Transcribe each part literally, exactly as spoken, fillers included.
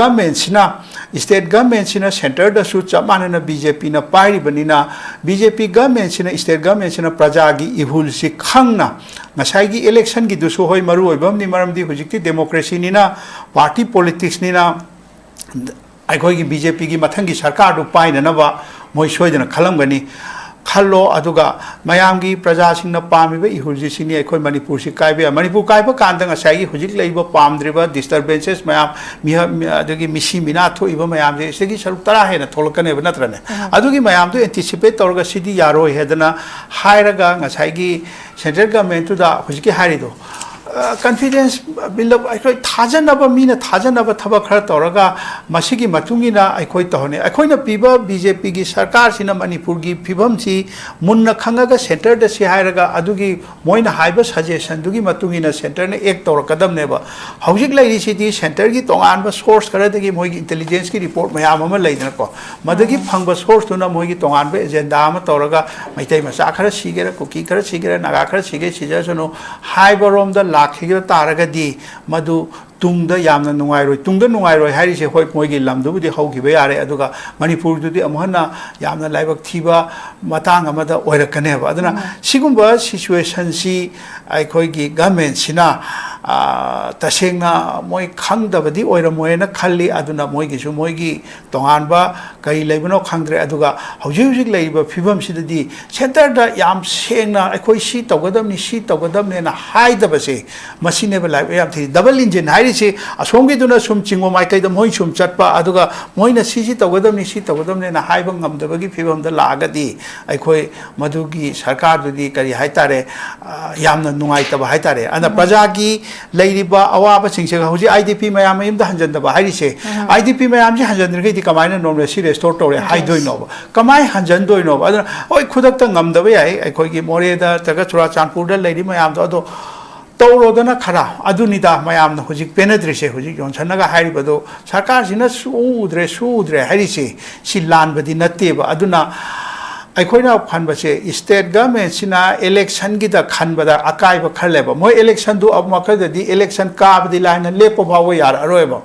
ꯒꯚꯔꯟꯃꯦꯟꯁꯤꯅ, state ꯒꯚꯔꯟꯃꯦꯟꯁꯤꯅ ꯁꯦꯟꯇꯔꯗꯁꯨ ꯆꯞ ꯃꯥꯟꯅꯅ B J ꯄꯤꯅ ꯄꯥꯏꯔꯤꯕꯅꯤꯅ, ꯕꯤ ꯖꯦ ꯄꯤ ꯒꯚꯔꯟꯃꯦꯟꯁꯤꯅ, ꯁ꯭ꯇꯦꯠ ꯒꯚꯔꯟꯃꯦꯟꯁꯤꯅ ꯄ꯭ꯔꯖꯥꯒꯤ ꯏꯍꯨꯜꯁꯤ ꯈꯪꯅ ꯉꯁꯥꯏꯒꯤ ꯏꯂꯦꯛꯁꯟꯒꯤꯗꯨꯁꯨ, ꯍꯣꯏ, ꯃꯔꯨ ꯑꯣꯏꯕ ꯑꯃꯅꯤ, ꯃꯔꯝꯗꯤ ꯍꯧꯖꯤꯛꯇꯤ ꯗꯦꯃꯣꯀ꯭ꯔꯦꯁꯤꯅꯤꯅ, ꯄꯥꯔꯇꯤ ꯄꯣꯂꯤꯇꯤꯛꯁꯅꯤꯅ, ꯑꯩꯈꯣꯏꯒꯤ ꯕꯤ ꯖꯦ ꯄꯤꯒꯤ ꯃꯊꯪꯒꯤ ꯁꯔꯀꯥꯔꯗꯨ ꯄꯥꯏꯅꯅꯕ ꯃꯣꯏ ꯁꯣꯏꯗꯅ ꯈꯜꯂꯝꯒꯅꯤ꯫ ꯈꯜꯂꯣ, ꯑꯗꯨꯒ ꯃꯌꯥꯝꯒꯤ, ꯄ꯭ꯔꯖꯥꯁꯤꯡꯅ ꯄꯥꯝꯃꯤꯕ ꯏꯍꯨꯜꯁꯤ ꯁꯤꯅꯤ꯫ ꯑꯩꯈꯣꯏ ꯃꯅꯤꯄꯨꯔꯁꯤ ꯀꯥꯏꯕ ꯌꯥꯏ꯫ ꯃꯅꯤꯄꯨꯔ ꯀꯥꯏꯕ ꯀꯥꯟꯗ ꯉꯁꯥꯏꯒꯤ ꯍꯧꯖꯤꯛ ꯂꯩꯔꯤꯕ ꯄꯥꯝꯗ꯭ꯔꯤꯕ ꯗꯤꯁꯇꯔꯕꯦꯟꯁꯦꯁ ꯃꯌꯥꯝ, ꯃꯤꯍ-, ꯃꯤ-, ꯑꯗꯒꯤ ꯃꯤꯁꯤ ꯃꯤꯅꯥ ꯊꯣꯛꯏꯕ ꯃꯌꯥꯝꯁꯦ ꯁꯤꯗꯒꯤ ꯁꯔꯨꯛ ꯇꯔꯥ ꯍꯦꯟꯅ ꯊꯣꯛꯂꯛꯀꯅꯦꯕ, ꯅꯠꯇ꯭ꯔꯅꯦ? ꯑꯗꯨꯒꯤ ꯃꯌꯥꯝꯗꯨ ꯑꯦꯟꯇꯤꯁꯤꯄꯦꯠ ꯇꯧꯔꯒ ꯁꯤꯗꯤ ꯌꯥꯔꯣꯏ ꯍꯥꯏꯗꯅ ꯍꯥꯏꯔꯒ, ꯉꯁꯥꯏꯒꯤ ꯁꯦꯟꯇ꯭ꯔꯦꯜ ꯒꯚꯔꯟꯃꯦꯟꯠꯇꯨꯗ ꯍꯧꯖꯤꯛꯀꯤ ꯍꯥꯏꯔꯤꯗꯣ, ꯑ, ꯀꯟꯐꯤꯗꯦꯟꯁ ꯕꯤꯜ ꯑꯞ, ꯑꯩꯈꯣꯏ ꯊꯥꯖꯅꯕ, ꯃꯤꯅ ꯊꯥꯖꯅꯕ ꯊꯕꯛ ꯈꯔ ꯇꯧꯔꯒ ꯃꯁꯤꯒꯤ ꯃꯇꯨꯡ ꯏꯟꯅ ꯑꯩꯈꯣꯏ ꯇꯧꯍꯟꯅꯤ꯫ ꯑꯩꯈꯣꯏꯅ ꯄꯤꯕ ꯕꯤ ꯖꯦ ꯄꯤꯒꯤ ꯁꯔꯀꯥꯔꯁꯤꯅ ꯃꯅꯤꯄꯨꯔꯒꯤ ꯐꯤꯕꯝꯁꯤ ꯃꯨꯟꯅ ꯈꯪꯉꯒ ꯁꯦꯟꯇꯔꯗ ꯁꯤ ꯍꯥꯏꯔꯒ ꯑꯗꯨꯒꯤ ꯃꯣꯏꯅ ꯍꯥꯏꯕ ꯁꯖꯦꯁꯟꯗꯨꯒꯤ ꯃꯇꯨꯡ ꯏꯟꯅ ꯁꯦꯟꯇꯔꯅ ꯑꯦꯛ ꯇꯧꯔꯛꯀꯗꯕꯅꯦꯕ꯫ ꯍꯧꯖꯤꯛ ꯂꯩꯔꯤꯁꯤꯗꯤ ꯁꯦꯟꯇꯔꯒꯤ ꯇꯣꯉꯥꯟꯕ ꯁꯣꯔꯁ ꯈꯔꯗꯒꯤ ꯃꯣꯏꯒꯤ ꯏꯟꯇꯦꯂꯤꯖꯦꯟꯁꯀꯤ ꯔꯤꯄꯣꯔꯠ ꯃꯌꯥꯝ ꯑꯃ ꯂꯩꯗꯅꯀꯣ, ꯃꯗꯨꯒꯤ ꯐꯪꯕ ꯁꯣꯔꯁꯇꯨꯅ ꯃꯣꯏꯒꯤ ꯇꯣꯉꯥꯟꯕ ꯑꯦꯖꯦꯟꯗꯥ ꯑꯃ ꯇꯧꯔꯒ ꯃꯩꯇꯩ ꯃꯆꯥ ꯈꯔ ꯁꯤꯒꯦꯔꯥ, ꯀꯨꯀꯤ ꯈꯔ ꯁꯤꯒꯦꯔꯥ, ꯅꯥꯒꯥ ꯈꯔ ꯁꯤꯒꯦ ꯁꯤꯖꯁꯅꯨ ꯍꯥꯏꯕꯔꯣꯝꯗ ꯂꯥꯛꯈꯤꯕ ꯇꯥꯔꯒꯗꯤ, ꯃꯗꯨ ꯇꯨꯡꯗ ꯌꯥꯝꯅ ꯅꯨꯡꯉꯥꯏꯔꯣꯏ꯫ ꯇꯨꯡꯗ ꯅꯨꯡꯉꯥꯏꯔꯣꯏ ꯍꯥꯏꯔꯤꯁꯦ, ꯍꯣꯏ, ꯃꯣꯏꯒꯤ ꯂꯝꯗꯨꯕꯨꯗꯤ ꯍꯧꯈꯤꯕ ꯌꯥꯔꯦ, ꯑꯗꯨꯒ ꯃꯅꯤꯄꯨꯔꯗꯨꯗꯤ ꯑꯃꯨꯛ ꯍꯟꯅ ꯌꯥꯝꯅ ꯂꯥꯏꯕꯛ ꯊꯤꯕ ꯃꯇꯥꯡ ꯑꯃꯗ ꯑꯣꯏꯔꯛꯀꯅꯦꯕ꯫ ꯑꯗꯨꯅ ꯁꯤꯒꯨꯝꯕ ꯁꯤꯆꯨꯋꯦꯁꯟꯁꯤ ꯑꯩꯈꯣꯏꯒꯤ ꯒꯚꯔꯟꯃꯦꯟꯠꯁꯤꯅ, ꯑ, ꯇꯁꯦꯡꯅ ꯃꯣꯏ ꯈꯪꯗꯕꯗꯤ ꯑꯣꯏꯔꯝꯃꯣꯏꯅ ꯈꯜꯂꯤ꯫ ꯑꯗꯨꯅ ꯃꯣꯏꯒꯤꯁꯨ ꯃꯣꯏꯒꯤ ꯇꯣꯉꯥꯟꯕ ꯀꯔꯤ ꯂꯩꯕꯅꯣ ꯈꯪꯗ꯭ꯔꯦ꯫ ꯑꯗꯨꯒ ꯍꯧꯖꯤꯛ ꯍꯧꯖꯤꯛ ꯂꯩꯔꯤꯕ ꯐꯤꯕꯝꯁꯤꯗꯗꯤ ꯁꯦꯟꯇꯔꯗ ꯌꯥꯝ ꯁꯦꯡꯅ ꯑꯩꯈꯣꯏ ꯁꯤ ꯇꯧꯒꯗꯕꯅꯤ, ꯁꯤ ꯇꯧꯒꯗꯕꯅꯦꯅ ꯍꯥꯏꯗꯕꯁꯦ, ꯃꯁꯤꯅꯦꯕ ꯂꯥꯏꯕꯛ ꯌꯥꯝ ꯊꯤ꯫ ꯗꯕꯜ ꯏꯟꯖꯤꯟ ꯍꯥꯏꯔꯤꯁꯤ, ꯑꯁꯣꯝꯒꯤꯗꯨꯅ ꯁꯨꯝ ꯆꯤꯡꯕ ꯃꯥꯏꯀꯩꯗ ꯃꯣꯏ ꯁꯨꯝ ꯆꯠꯄ, ꯑꯗꯨꯒ ꯃꯣꯏꯅ ꯁꯤꯁꯤ ꯇꯧꯒꯗꯕꯅꯤ, ꯁꯤ ꯇꯧꯒꯗꯕꯅꯦꯅ ꯍꯥꯏꯕ ꯉꯝꯗꯕꯒꯤ ꯐꯤꯕꯝꯗ ꯂꯥꯛꯑꯒꯗꯤ ꯑꯩꯈꯣꯏ ꯃꯗꯨꯒꯤ ꯁꯔꯀꯥꯔꯗꯨꯗꯤ ꯀꯔꯤ ꯍꯥꯏꯇꯥꯔꯦ, ꯑ, ꯌꯥꯝꯅ ꯅꯨꯡꯉꯥꯏꯇꯕ ꯍꯥꯏꯇꯥꯔꯦ꯫ ꯑꯗꯨꯅ ꯄ꯭ꯔꯖꯥꯒꯤ ꯂꯩꯔꯤꯕ ꯑꯋꯥꯕꯁꯤꯡꯁꯦ, ꯍꯧꯖꯤꯛ ꯑꯥꯏ ꯗꯤ ꯄꯤ ꯃꯌꯥꯝ ꯃꯌꯨꯝꯗ ꯍꯟꯖꯤꯟꯗꯕ ꯍꯥꯏꯔꯤꯁꯦ, ꯑꯥꯏ ꯗꯤ ꯄꯤ ꯃꯌꯥꯝꯁꯦ ꯍꯟꯖꯤꯟꯗ꯭ꯔꯒꯗꯤ ꯀꯃꯥꯏꯅ normalcy restore ꯇꯧꯔꯦ ꯍꯥꯏꯗꯣꯏꯅꯣꯕ? ꯀꯃꯥꯏ ꯍꯟꯖꯟꯗꯣꯏꯅꯣꯕ? ꯑꯗꯨꯅ ꯍꯣꯏ, ꯈꯨꯗꯛꯇ ꯉꯝꯗꯕ ꯌꯥꯏ, ꯑꯩꯈꯣꯏꯒꯤ ꯃꯣꯔꯦꯗ ꯅꯠꯇ꯭ꯔꯒ ꯆꯨꯔꯥꯆꯥꯟꯄꯨꯔꯗ ꯂꯩꯔꯤ ꯃꯌꯥꯝꯗꯣ, ꯑꯗꯣ ꯇꯧꯔꯣꯗꯅ ꯈꯔ꯫ ꯑꯗꯨꯅꯤꯗ ꯃꯌꯥꯝꯅ ꯍꯧꯖꯤꯛ ꯄꯦꯟꯅꯗ꯭ꯔꯤꯁꯦ꯫ ꯍꯧꯖꯤꯛ ꯖꯣꯟꯁꯟꯅꯒ ꯍꯥꯏꯔꯤꯕꯗꯣ, ꯁꯔꯀꯥꯔꯁꯤꯅ ꯁꯨꯗ꯭ꯔꯦ, ꯁꯨꯗ꯭ꯔꯦ ꯍꯥꯏꯔꯤꯁꯦ, ꯁꯤ ꯂꯥꯟꯕꯗꯤ ꯅꯠꯇꯦꯕ꯫ ꯑꯗꯨꯅ ꯑꯩꯈꯣꯏꯅ ꯈꯟꯕꯁꯦ, state government ꯁꯤꯅ election ꯒꯤꯗ ꯈꯟꯕꯗ ꯑꯀꯥꯏꯕ ꯈꯔ ꯂꯩꯕ꯫ ꯃꯣꯏ election ꯗꯨ ꯑꯃꯨꯛ ꯃꯈꯜꯗꯗꯤ election ꯀꯥꯕꯗꯤ ꯂꯥꯏꯅ ꯂꯦꯞꯄ ꯐꯥꯎꯕ ꯌꯥꯔꯛꯑꯔꯣꯏꯕ꯫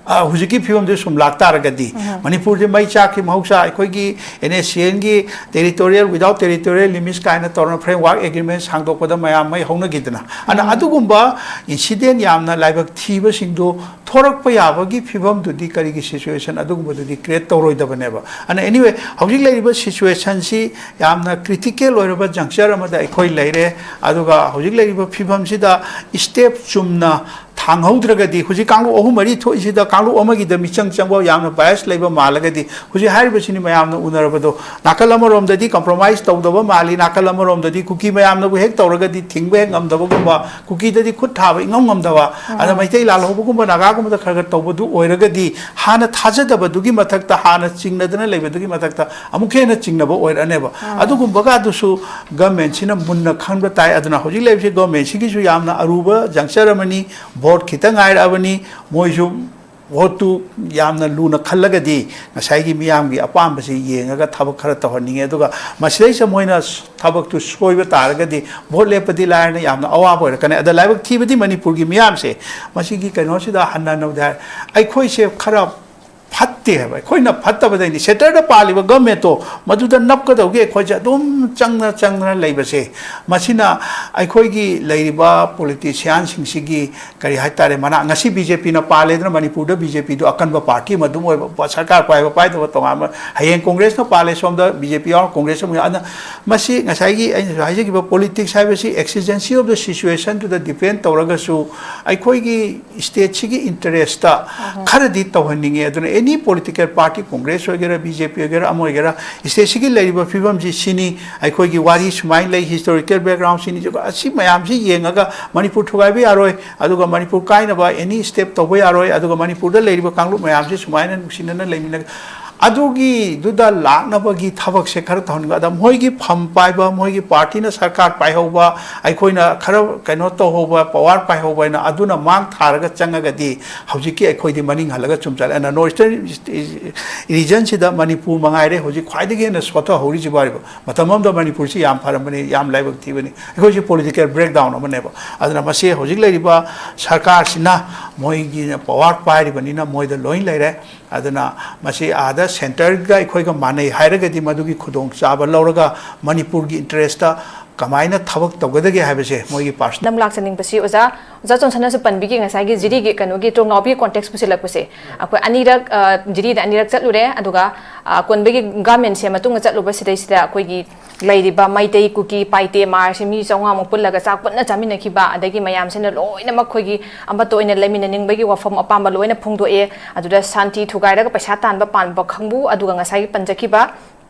ꯑ, ꯍꯧꯖꯤꯛꯀꯤ ꯐꯤꯕꯝꯗꯨ ꯁꯨꯝ ꯂꯥꯛꯇꯥꯔꯒꯗꯤ, ꯃꯅꯤꯄꯨꯔꯁꯦ ꯃꯩ ꯆꯥꯛꯈꯤ꯫ ꯃꯍꯧꯁꯥ ꯑꯩꯈꯣꯏꯒꯤ N S C N ꯒꯤ territorial without territorial limits ꯀꯥꯏꯅ ꯇꯧꯔ framework agreement ꯁꯥꯡꯗꯣꯛꯄꯗ ꯃꯌꯥꯝ ꯃꯩ ꯍꯧꯅꯈꯤꯗꯅ꯫ ꯑꯗꯨꯅ ꯑꯗꯨꯒꯨꯝꯕ incident ꯌꯥꯝꯅ ꯂꯥꯏꯕꯛ ꯊꯤꯕꯁꯤꯡꯗꯨ ꯊꯣꯔꯛꯄ ꯌꯥꯕꯒꯤ ꯐꯤꯕꯝꯗꯨꯗꯤ ꯀꯔꯤꯒꯤ situation ꯑꯗꯨꯒꯨꯝꯕꯗꯨꯗꯤ create ꯇꯧꯔꯣꯏꯗꯕꯅꯦꯕ꯫ ꯑꯗꯨꯅ anyway, ꯍꯧꯖꯤꯛ ꯂꯩꯔꯤꯕ situation ꯁꯤ ꯌꯥꯝꯅ critical ꯑꯣꯏꯔꯕ juncture ꯑꯃꯗ ꯑꯩꯈꯣꯏ ꯂꯩꯔꯦ꯫ ꯑꯗꯨꯒ ꯍꯧꯖꯤꯛ ꯂꯩꯔꯤꯕ ꯐꯤꯕꯝꯁꯤꯗ step ꯆꯨꯝꯅ ꯊꯥꯡꯍꯧꯗ꯭ꯔꯒꯗꯤ, ꯍꯧꯖꯤꯛ ꯀꯥꯡꯂꯨꯞ ꯑꯍꯨꯝ ꯃꯔꯤ ꯊꯣꯛꯏꯁꯤꯗ ꯀꯥꯡꯂꯨꯞ ꯑꯃꯒꯤꯗ ꯃꯤꯆꯪ ꯆꯪꯕ, ꯌꯥꯝꯅ bias ꯂꯩꯕ ꯃꯥꯜꯂꯒꯗꯤ, ꯍꯧꯖꯤꯛ ꯍꯥꯏꯔꯤꯕꯁꯤꯅꯤ ꯃꯌꯥꯝꯅ ꯎꯅꯔꯕꯗꯣ, ꯅꯥꯀꯜ ꯑꯃꯔꯣꯝꯗꯗꯤ compromise ꯇꯧꯗꯕ ꯃꯥꯜꯂꯤ, ꯅꯥꯀꯜ ꯑꯃꯔꯣꯝꯗꯗꯤ ꯀꯨꯀꯤ ꯃꯌꯥꯝꯅꯕꯨ ꯍꯦꯛ ꯇꯧꯔꯒꯗꯤ ꯊꯤꯡꯕ ꯍꯦꯛ ꯉꯝꯗꯕꯒꯨꯝꯕ, ꯀꯨꯀꯤꯗꯗꯤ ꯈꯨꯠ ꯊꯥꯕ ꯏꯉꯝ ꯉꯝꯗꯕ, ꯑꯗ ꯃꯩꯇꯩ ꯂꯥꯜꯍꯧꯕꯒꯨꯝꯕ ꯅꯥꯒꯥꯒꯨꯝꯕꯗ ꯈꯔ ꯈꯔ ꯇꯧꯕꯗꯨ ꯑꯣꯏꯔꯒꯗꯤ, ꯍꯥꯟꯅ ꯊꯥꯖꯗꯕꯗꯨꯒꯤ ꯃꯊꯛꯇ, ꯍꯥꯟꯅ ꯆꯤꯡꯅꯗꯅ ꯂꯩꯕꯗꯨꯒꯤ ꯃꯊꯛꯇ ꯑꯃꯨꯛꯀ ꯍꯦꯟꯅ ꯆꯤꯡꯅꯕ ꯑꯣꯏꯔꯛꯑꯅꯦꯕ꯫ ꯑꯗꯨꯒꯨꯝꯕꯒ ꯑꯗꯨꯁꯨ government ꯁꯤꯅ ꯃꯨꯟꯅ ꯈꯟꯕ ꯇꯥꯏ꯫ ꯑꯗꯨꯅ ꯍꯧꯖꯤꯛ ꯂꯩꯔꯤꯕꯁꯤ government ꯁꯤꯒꯤꯁꯨ ꯌꯥꯝꯅ ꯑꯔꯨꯕ juncture ꯑꯃꯅꯤ꯫ Vote ꯈꯤꯇꯪ ꯉꯥꯏꯔꯛꯑꯕꯅꯤ꯫ ꯃꯣꯏꯁꯨ vote ꯇꯨ ꯌꯥꯝꯅ ꯂꯨꯅ ꯈꯜꯂꯒꯗꯤ ꯉꯁꯥꯏꯒꯤ ꯃꯤꯌꯥꯝꯒꯤ ꯑꯄꯥꯝꯕꯁꯤ ꯌꯦꯡꯉꯒ ꯊꯕꯛ ꯈꯔ ꯇꯧꯍꯟꯅꯤꯡꯉꯦ꯫ ꯑꯗꯨꯒ ꯃꯁꯤꯗꯩꯁꯤꯗ ꯃꯣꯏꯅ ꯊꯕꯛꯇꯨ ꯁꯣꯏꯕ ꯇꯥꯔꯒꯗꯤ vote ꯂꯦꯞꯄꯗꯤ ꯂꯥꯏꯔꯅ ꯌꯥꯝꯅ ꯑꯋꯥꯕ ꯑꯣꯏꯔꯛꯀꯅꯤ꯫ ꯑꯗ ꯂꯥꯏꯕꯛ ꯊꯤꯕꯗꯤ ꯃꯅꯤꯄꯨꯔꯒꯤ ꯃꯤꯌꯥꯝꯁꯦ ꯃꯁꯤꯒꯤ ꯀꯩꯅꯣꯁꯤꯗ ꯍꯟꯅ ꯍꯟꯅꯕꯨꯗꯤ ꯍꯥꯏ, ꯑꯩꯈꯣꯏꯁꯦ ꯈꯔ ꯐꯠꯇꯦ ꯍꯥꯏꯕ꯫ ꯑꯩꯈꯣꯏꯅ ꯐꯠꯇꯕꯗꯩꯅꯤ꯫ Centre ꯗ ꯄꯥꯜꯂꯤꯕ government ꯇꯣ ꯃꯗꯨꯗ ꯅꯞꯀꯗꯧꯒꯤ ꯑꯩꯈꯣꯏꯁꯦ ꯑꯗꯨꯝ ꯆꯪꯗꯅ ꯆꯪꯗꯅ ꯂꯩꯕꯁꯦ, ꯃꯁꯤꯅ ꯑꯩꯈꯣꯏꯒꯤ ꯂꯩꯔꯤꯕ politician ꯁꯤꯡꯁꯤꯒꯤ ꯀꯔꯤ ꯍꯥꯏꯇꯥꯔꯦ, ꯃꯅꯥ, ꯉꯁꯤ B J P ꯅ ꯄꯥꯜꯂꯦꯗꯅ ꯃꯅꯤꯄꯨꯔꯗ B J P ꯗꯨ ꯑꯀꯟꯕ party ꯑꯃ ꯑꯗꯨꯝ ꯑꯣꯏꯕ, ꯄ-, ꯁꯔꯀꯥꯔ ꯄꯥꯏꯕ ꯄꯥꯏꯗꯕ ꯇꯣꯉꯥꯟꯕ, ꯍꯌꯦꯡ Congress ꯅ ꯄꯥꯜꯂꯦ ꯁꯣꯝꯗ B J P ꯌꯥꯎꯔ Congress ꯑꯃꯨꯛ ꯌꯥꯎ-, ꯑꯗꯨꯅ ꯃꯁꯤ ꯉꯁꯥꯏꯒꯤ ꯑꯩꯅꯁꯨ ꯍꯥꯏꯖꯈꯤꯕ politics ꯍꯥꯏꯕꯁꯤ exigency of the situation ꯗꯨꯗ depend ꯇꯧꯔꯒꯁꯨ ꯑꯩꯈꯣꯏꯒꯤ state ꯁꯤꯒꯤ interest ꯈꯔꯗꯤ ꯇꯧꯍꯟꯅꯤꯡꯉꯦ꯫ ꯑꯗꯨꯅ any political party, Congress ꯑꯣꯏꯒꯦꯔꯥ, B J P ꯑꯣꯏꯒꯦꯔꯥ, ꯑꯃ ꯑꯣꯏꯒꯦꯔꯥ, state ꯁꯤꯒꯤ ꯂꯩꯔꯤꯕ ꯐꯤꯕꯝꯁꯤ ꯁꯤꯅꯤ, ꯑꯩꯈꯣꯏꯒꯤ ꯋꯥꯔꯤ ꯁꯨꯃꯥꯏꯅ ꯂꯩ, historical background ꯁꯤꯅꯤ, ꯑꯁꯤ ꯃꯌꯥꯝꯁꯤ ꯌꯦꯡꯉꯒ ꯃꯅꯤꯄꯨꯔ ꯊꯨꯒꯥꯏꯕ ꯌꯥꯔꯣꯏ, ꯑꯗꯨꯒ ꯃꯅꯤꯄꯨꯔ ꯀꯥꯏꯅꯕ any step ꯇꯧꯕ ꯌꯥꯔꯣꯏ, ꯑꯗꯨꯒ ꯃꯅꯤꯄꯨꯔꯗ ꯂꯩꯔꯤꯕ ꯀꯥꯡꯂꯨꯞ ꯃꯌꯥꯝꯁꯤ ꯁꯨꯃꯥꯏꯅ ꯅꯨꯡꯁꯤꯅꯅ ꯂꯩꯃꯤꯟꯅ-, ꯑꯗꯨꯒꯤꯗꯨꯗ ꯂꯥꯛꯅꯕꯒꯤ ꯊꯕꯛꯁꯦ ꯈꯔ ꯇꯧꯍꯟꯅꯤꯡꯕ꯫ ꯑꯗ ꯃꯣꯏꯒꯤ ꯐꯝ ꯄꯥꯏꯕ, ꯃꯣꯏꯒꯤ ꯄꯥꯔꯇꯤꯅ ꯁꯔꯀꯥꯔ ꯄꯥꯏꯍꯧꯕ, ꯑꯩꯈꯣꯏꯅ ꯈꯔ ꯀꯩꯅꯣ ꯇꯧꯍꯧꯕ, ꯄꯋꯥꯔ ꯄꯥꯏꯍꯧꯕ ꯍꯥꯏꯅ ꯑꯗꯨꯅ ꯃꯥꯡ ꯊꯥꯔꯒ ꯆꯪꯉꯒꯗꯤ ꯍꯧꯖꯤꯛꯀꯤ ꯑꯩꯈꯣꯏꯗꯤ ꯃꯅꯤꯡ ꯍꯜꯂꯒ ꯆꯨꯝ ꯆꯠꯂꯦ꯫ ꯑꯗꯨꯅ ꯅꯣꯔꯠ ꯏꯁꯇꯔꯟ ꯔꯤꯖꯟꯁꯤꯗ ꯃꯅꯤꯄꯨꯔ ꯃꯉꯥꯏꯔꯦ ꯍꯧꯖꯤꯛ ꯈ꯭ꯋꯥꯏꯗꯒꯤ ꯍꯦꯟꯅ ꯁꯣꯠꯊꯍꯧꯔꯤꯁꯤꯕꯨ ꯍꯥꯏꯔꯤꯕ꯫ ꯃꯇꯝ ꯑꯃꯗ ꯃꯅꯤꯄꯨꯔꯁꯤ ꯌꯥꯝ ꯐꯔꯝꯕꯅꯤ, ꯌꯥꯝ ꯂꯥꯏꯕꯛ ꯊꯤꯕꯅꯤ꯫ ꯑꯩꯈꯣꯏꯁꯤ ꯄꯣꯂꯤꯇꯤꯀꯦꯜ ꯕ꯭ꯔꯦꯛꯗꯥꯎꯟ ꯑꯃꯅꯦꯕ꯫ ꯑꯗꯨꯅ ꯃꯁꯤ ꯍꯧꯖꯤꯛ ꯂꯩꯔꯤꯕ ꯁꯔꯀꯥꯔꯁꯤꯅ, ꯃꯣꯏꯒꯤ ꯄꯋꯥꯔ ꯄꯥꯏꯔꯤꯕꯅꯤꯅ ꯃꯣꯏꯗ ꯂꯣꯏ ꯂꯩꯔꯦ꯫ ꯑꯗꯨꯅ ꯃꯁꯤ ꯑꯥꯗ ꯁꯦꯟꯇꯔꯒ ꯑꯩꯈꯣꯏꯒ ꯃꯥꯟꯅꯩ ꯍꯥꯏꯔꯒꯗꯤ ꯃꯗꯨꯒꯤ ꯈꯨꯗꯣꯡꯆꯥꯕ ꯂꯧꯔꯒ ꯃꯅꯤꯄꯨꯔꯒꯤ ꯏꯟꯇꯔꯦꯁꯇ ꯀꯃꯥꯏꯅ ꯊꯕꯛ ꯇꯧꯒꯗꯒꯦ ꯍꯥꯏꯕꯁꯦ ꯃꯣꯏꯒꯤ ꯄꯥꯔꯁꯅꯦꯜ꯫ ꯅꯝ ꯂꯥꯛꯆꯅꯤꯡꯕꯁꯤ ꯑꯣꯖꯥ, ꯑꯣꯖꯥ ꯖꯣꯟꯁꯟꯅꯁꯨ ꯄꯟꯕꯤꯈꯤ ꯉꯁꯥꯏꯒꯤ ꯖꯤꯔꯤꯒꯤ ꯀꯩꯅꯣꯒꯤ ꯇ꯭ꯔꯣꯡꯂꯥꯎꯕꯤ ꯀꯣꯟꯇꯦꯛꯁ ꯄꯨꯁꯤꯜꯂꯛꯄꯁꯦ꯫ ꯑꯩꯈꯣꯏ ꯑꯅꯤꯔꯛ, ꯑ, ꯖꯤꯔꯤꯗ ꯑꯅꯤꯔꯛ ꯆꯠꯂꯨꯔꯦ, ꯑꯗꯨꯒ, ꯑ, ꯀꯣꯟꯕꯒꯤ ꯒꯥꯔꯃꯦꯟꯁꯦ ꯃꯇꯨꯡꯗ ꯆꯠꯂꯨꯕ ꯁꯤꯗꯩꯁꯤꯗ ꯑꯩꯈꯣꯏꯒꯤ ꯂꯩꯔꯤꯕ ꯃꯩꯇꯩ, ꯀꯨꯀꯤ, ꯄꯥꯏꯇꯦ, ꯃꯥꯔꯁꯤ ꯃꯤ ꯆꯥꯝꯃꯉꯥꯃꯨꯛ ꯄꯨꯜꯂꯒ ꯆꯥꯛ ꯄꯨꯟꯅ ꯆꯥꯃꯤꯟꯅꯈꯤꯕ, ꯑꯗꯒꯤ ꯃꯌꯥꯝꯁꯤꯅ ꯂꯣꯏꯅꯃꯛ ꯑꯩꯈꯣꯏꯒꯤ ꯑꯃꯠꯇ ꯑꯣꯏꯅ ꯂꯩꯃꯤꯟꯅꯅꯤꯡꯕꯒꯤ ꯋꯥꯐꯝ ꯑꯄꯥꯝꯕ ꯂꯣꯏꯅ ꯐꯣꯡꯗꯣꯛꯑꯦ꯫ ꯑꯗꯨꯗ ꯁꯥꯟꯇꯤ ꯊꯨꯒꯥꯏꯔꯒ ꯄꯩꯁꯥ ꯇꯥꯟꯕ ꯄꯥꯝꯕ ꯀꯥꯡꯕꯨ, ꯑꯗꯨꯒ ꯉꯁꯥꯏꯒꯤ ꯄꯟꯖꯈꯤꯕ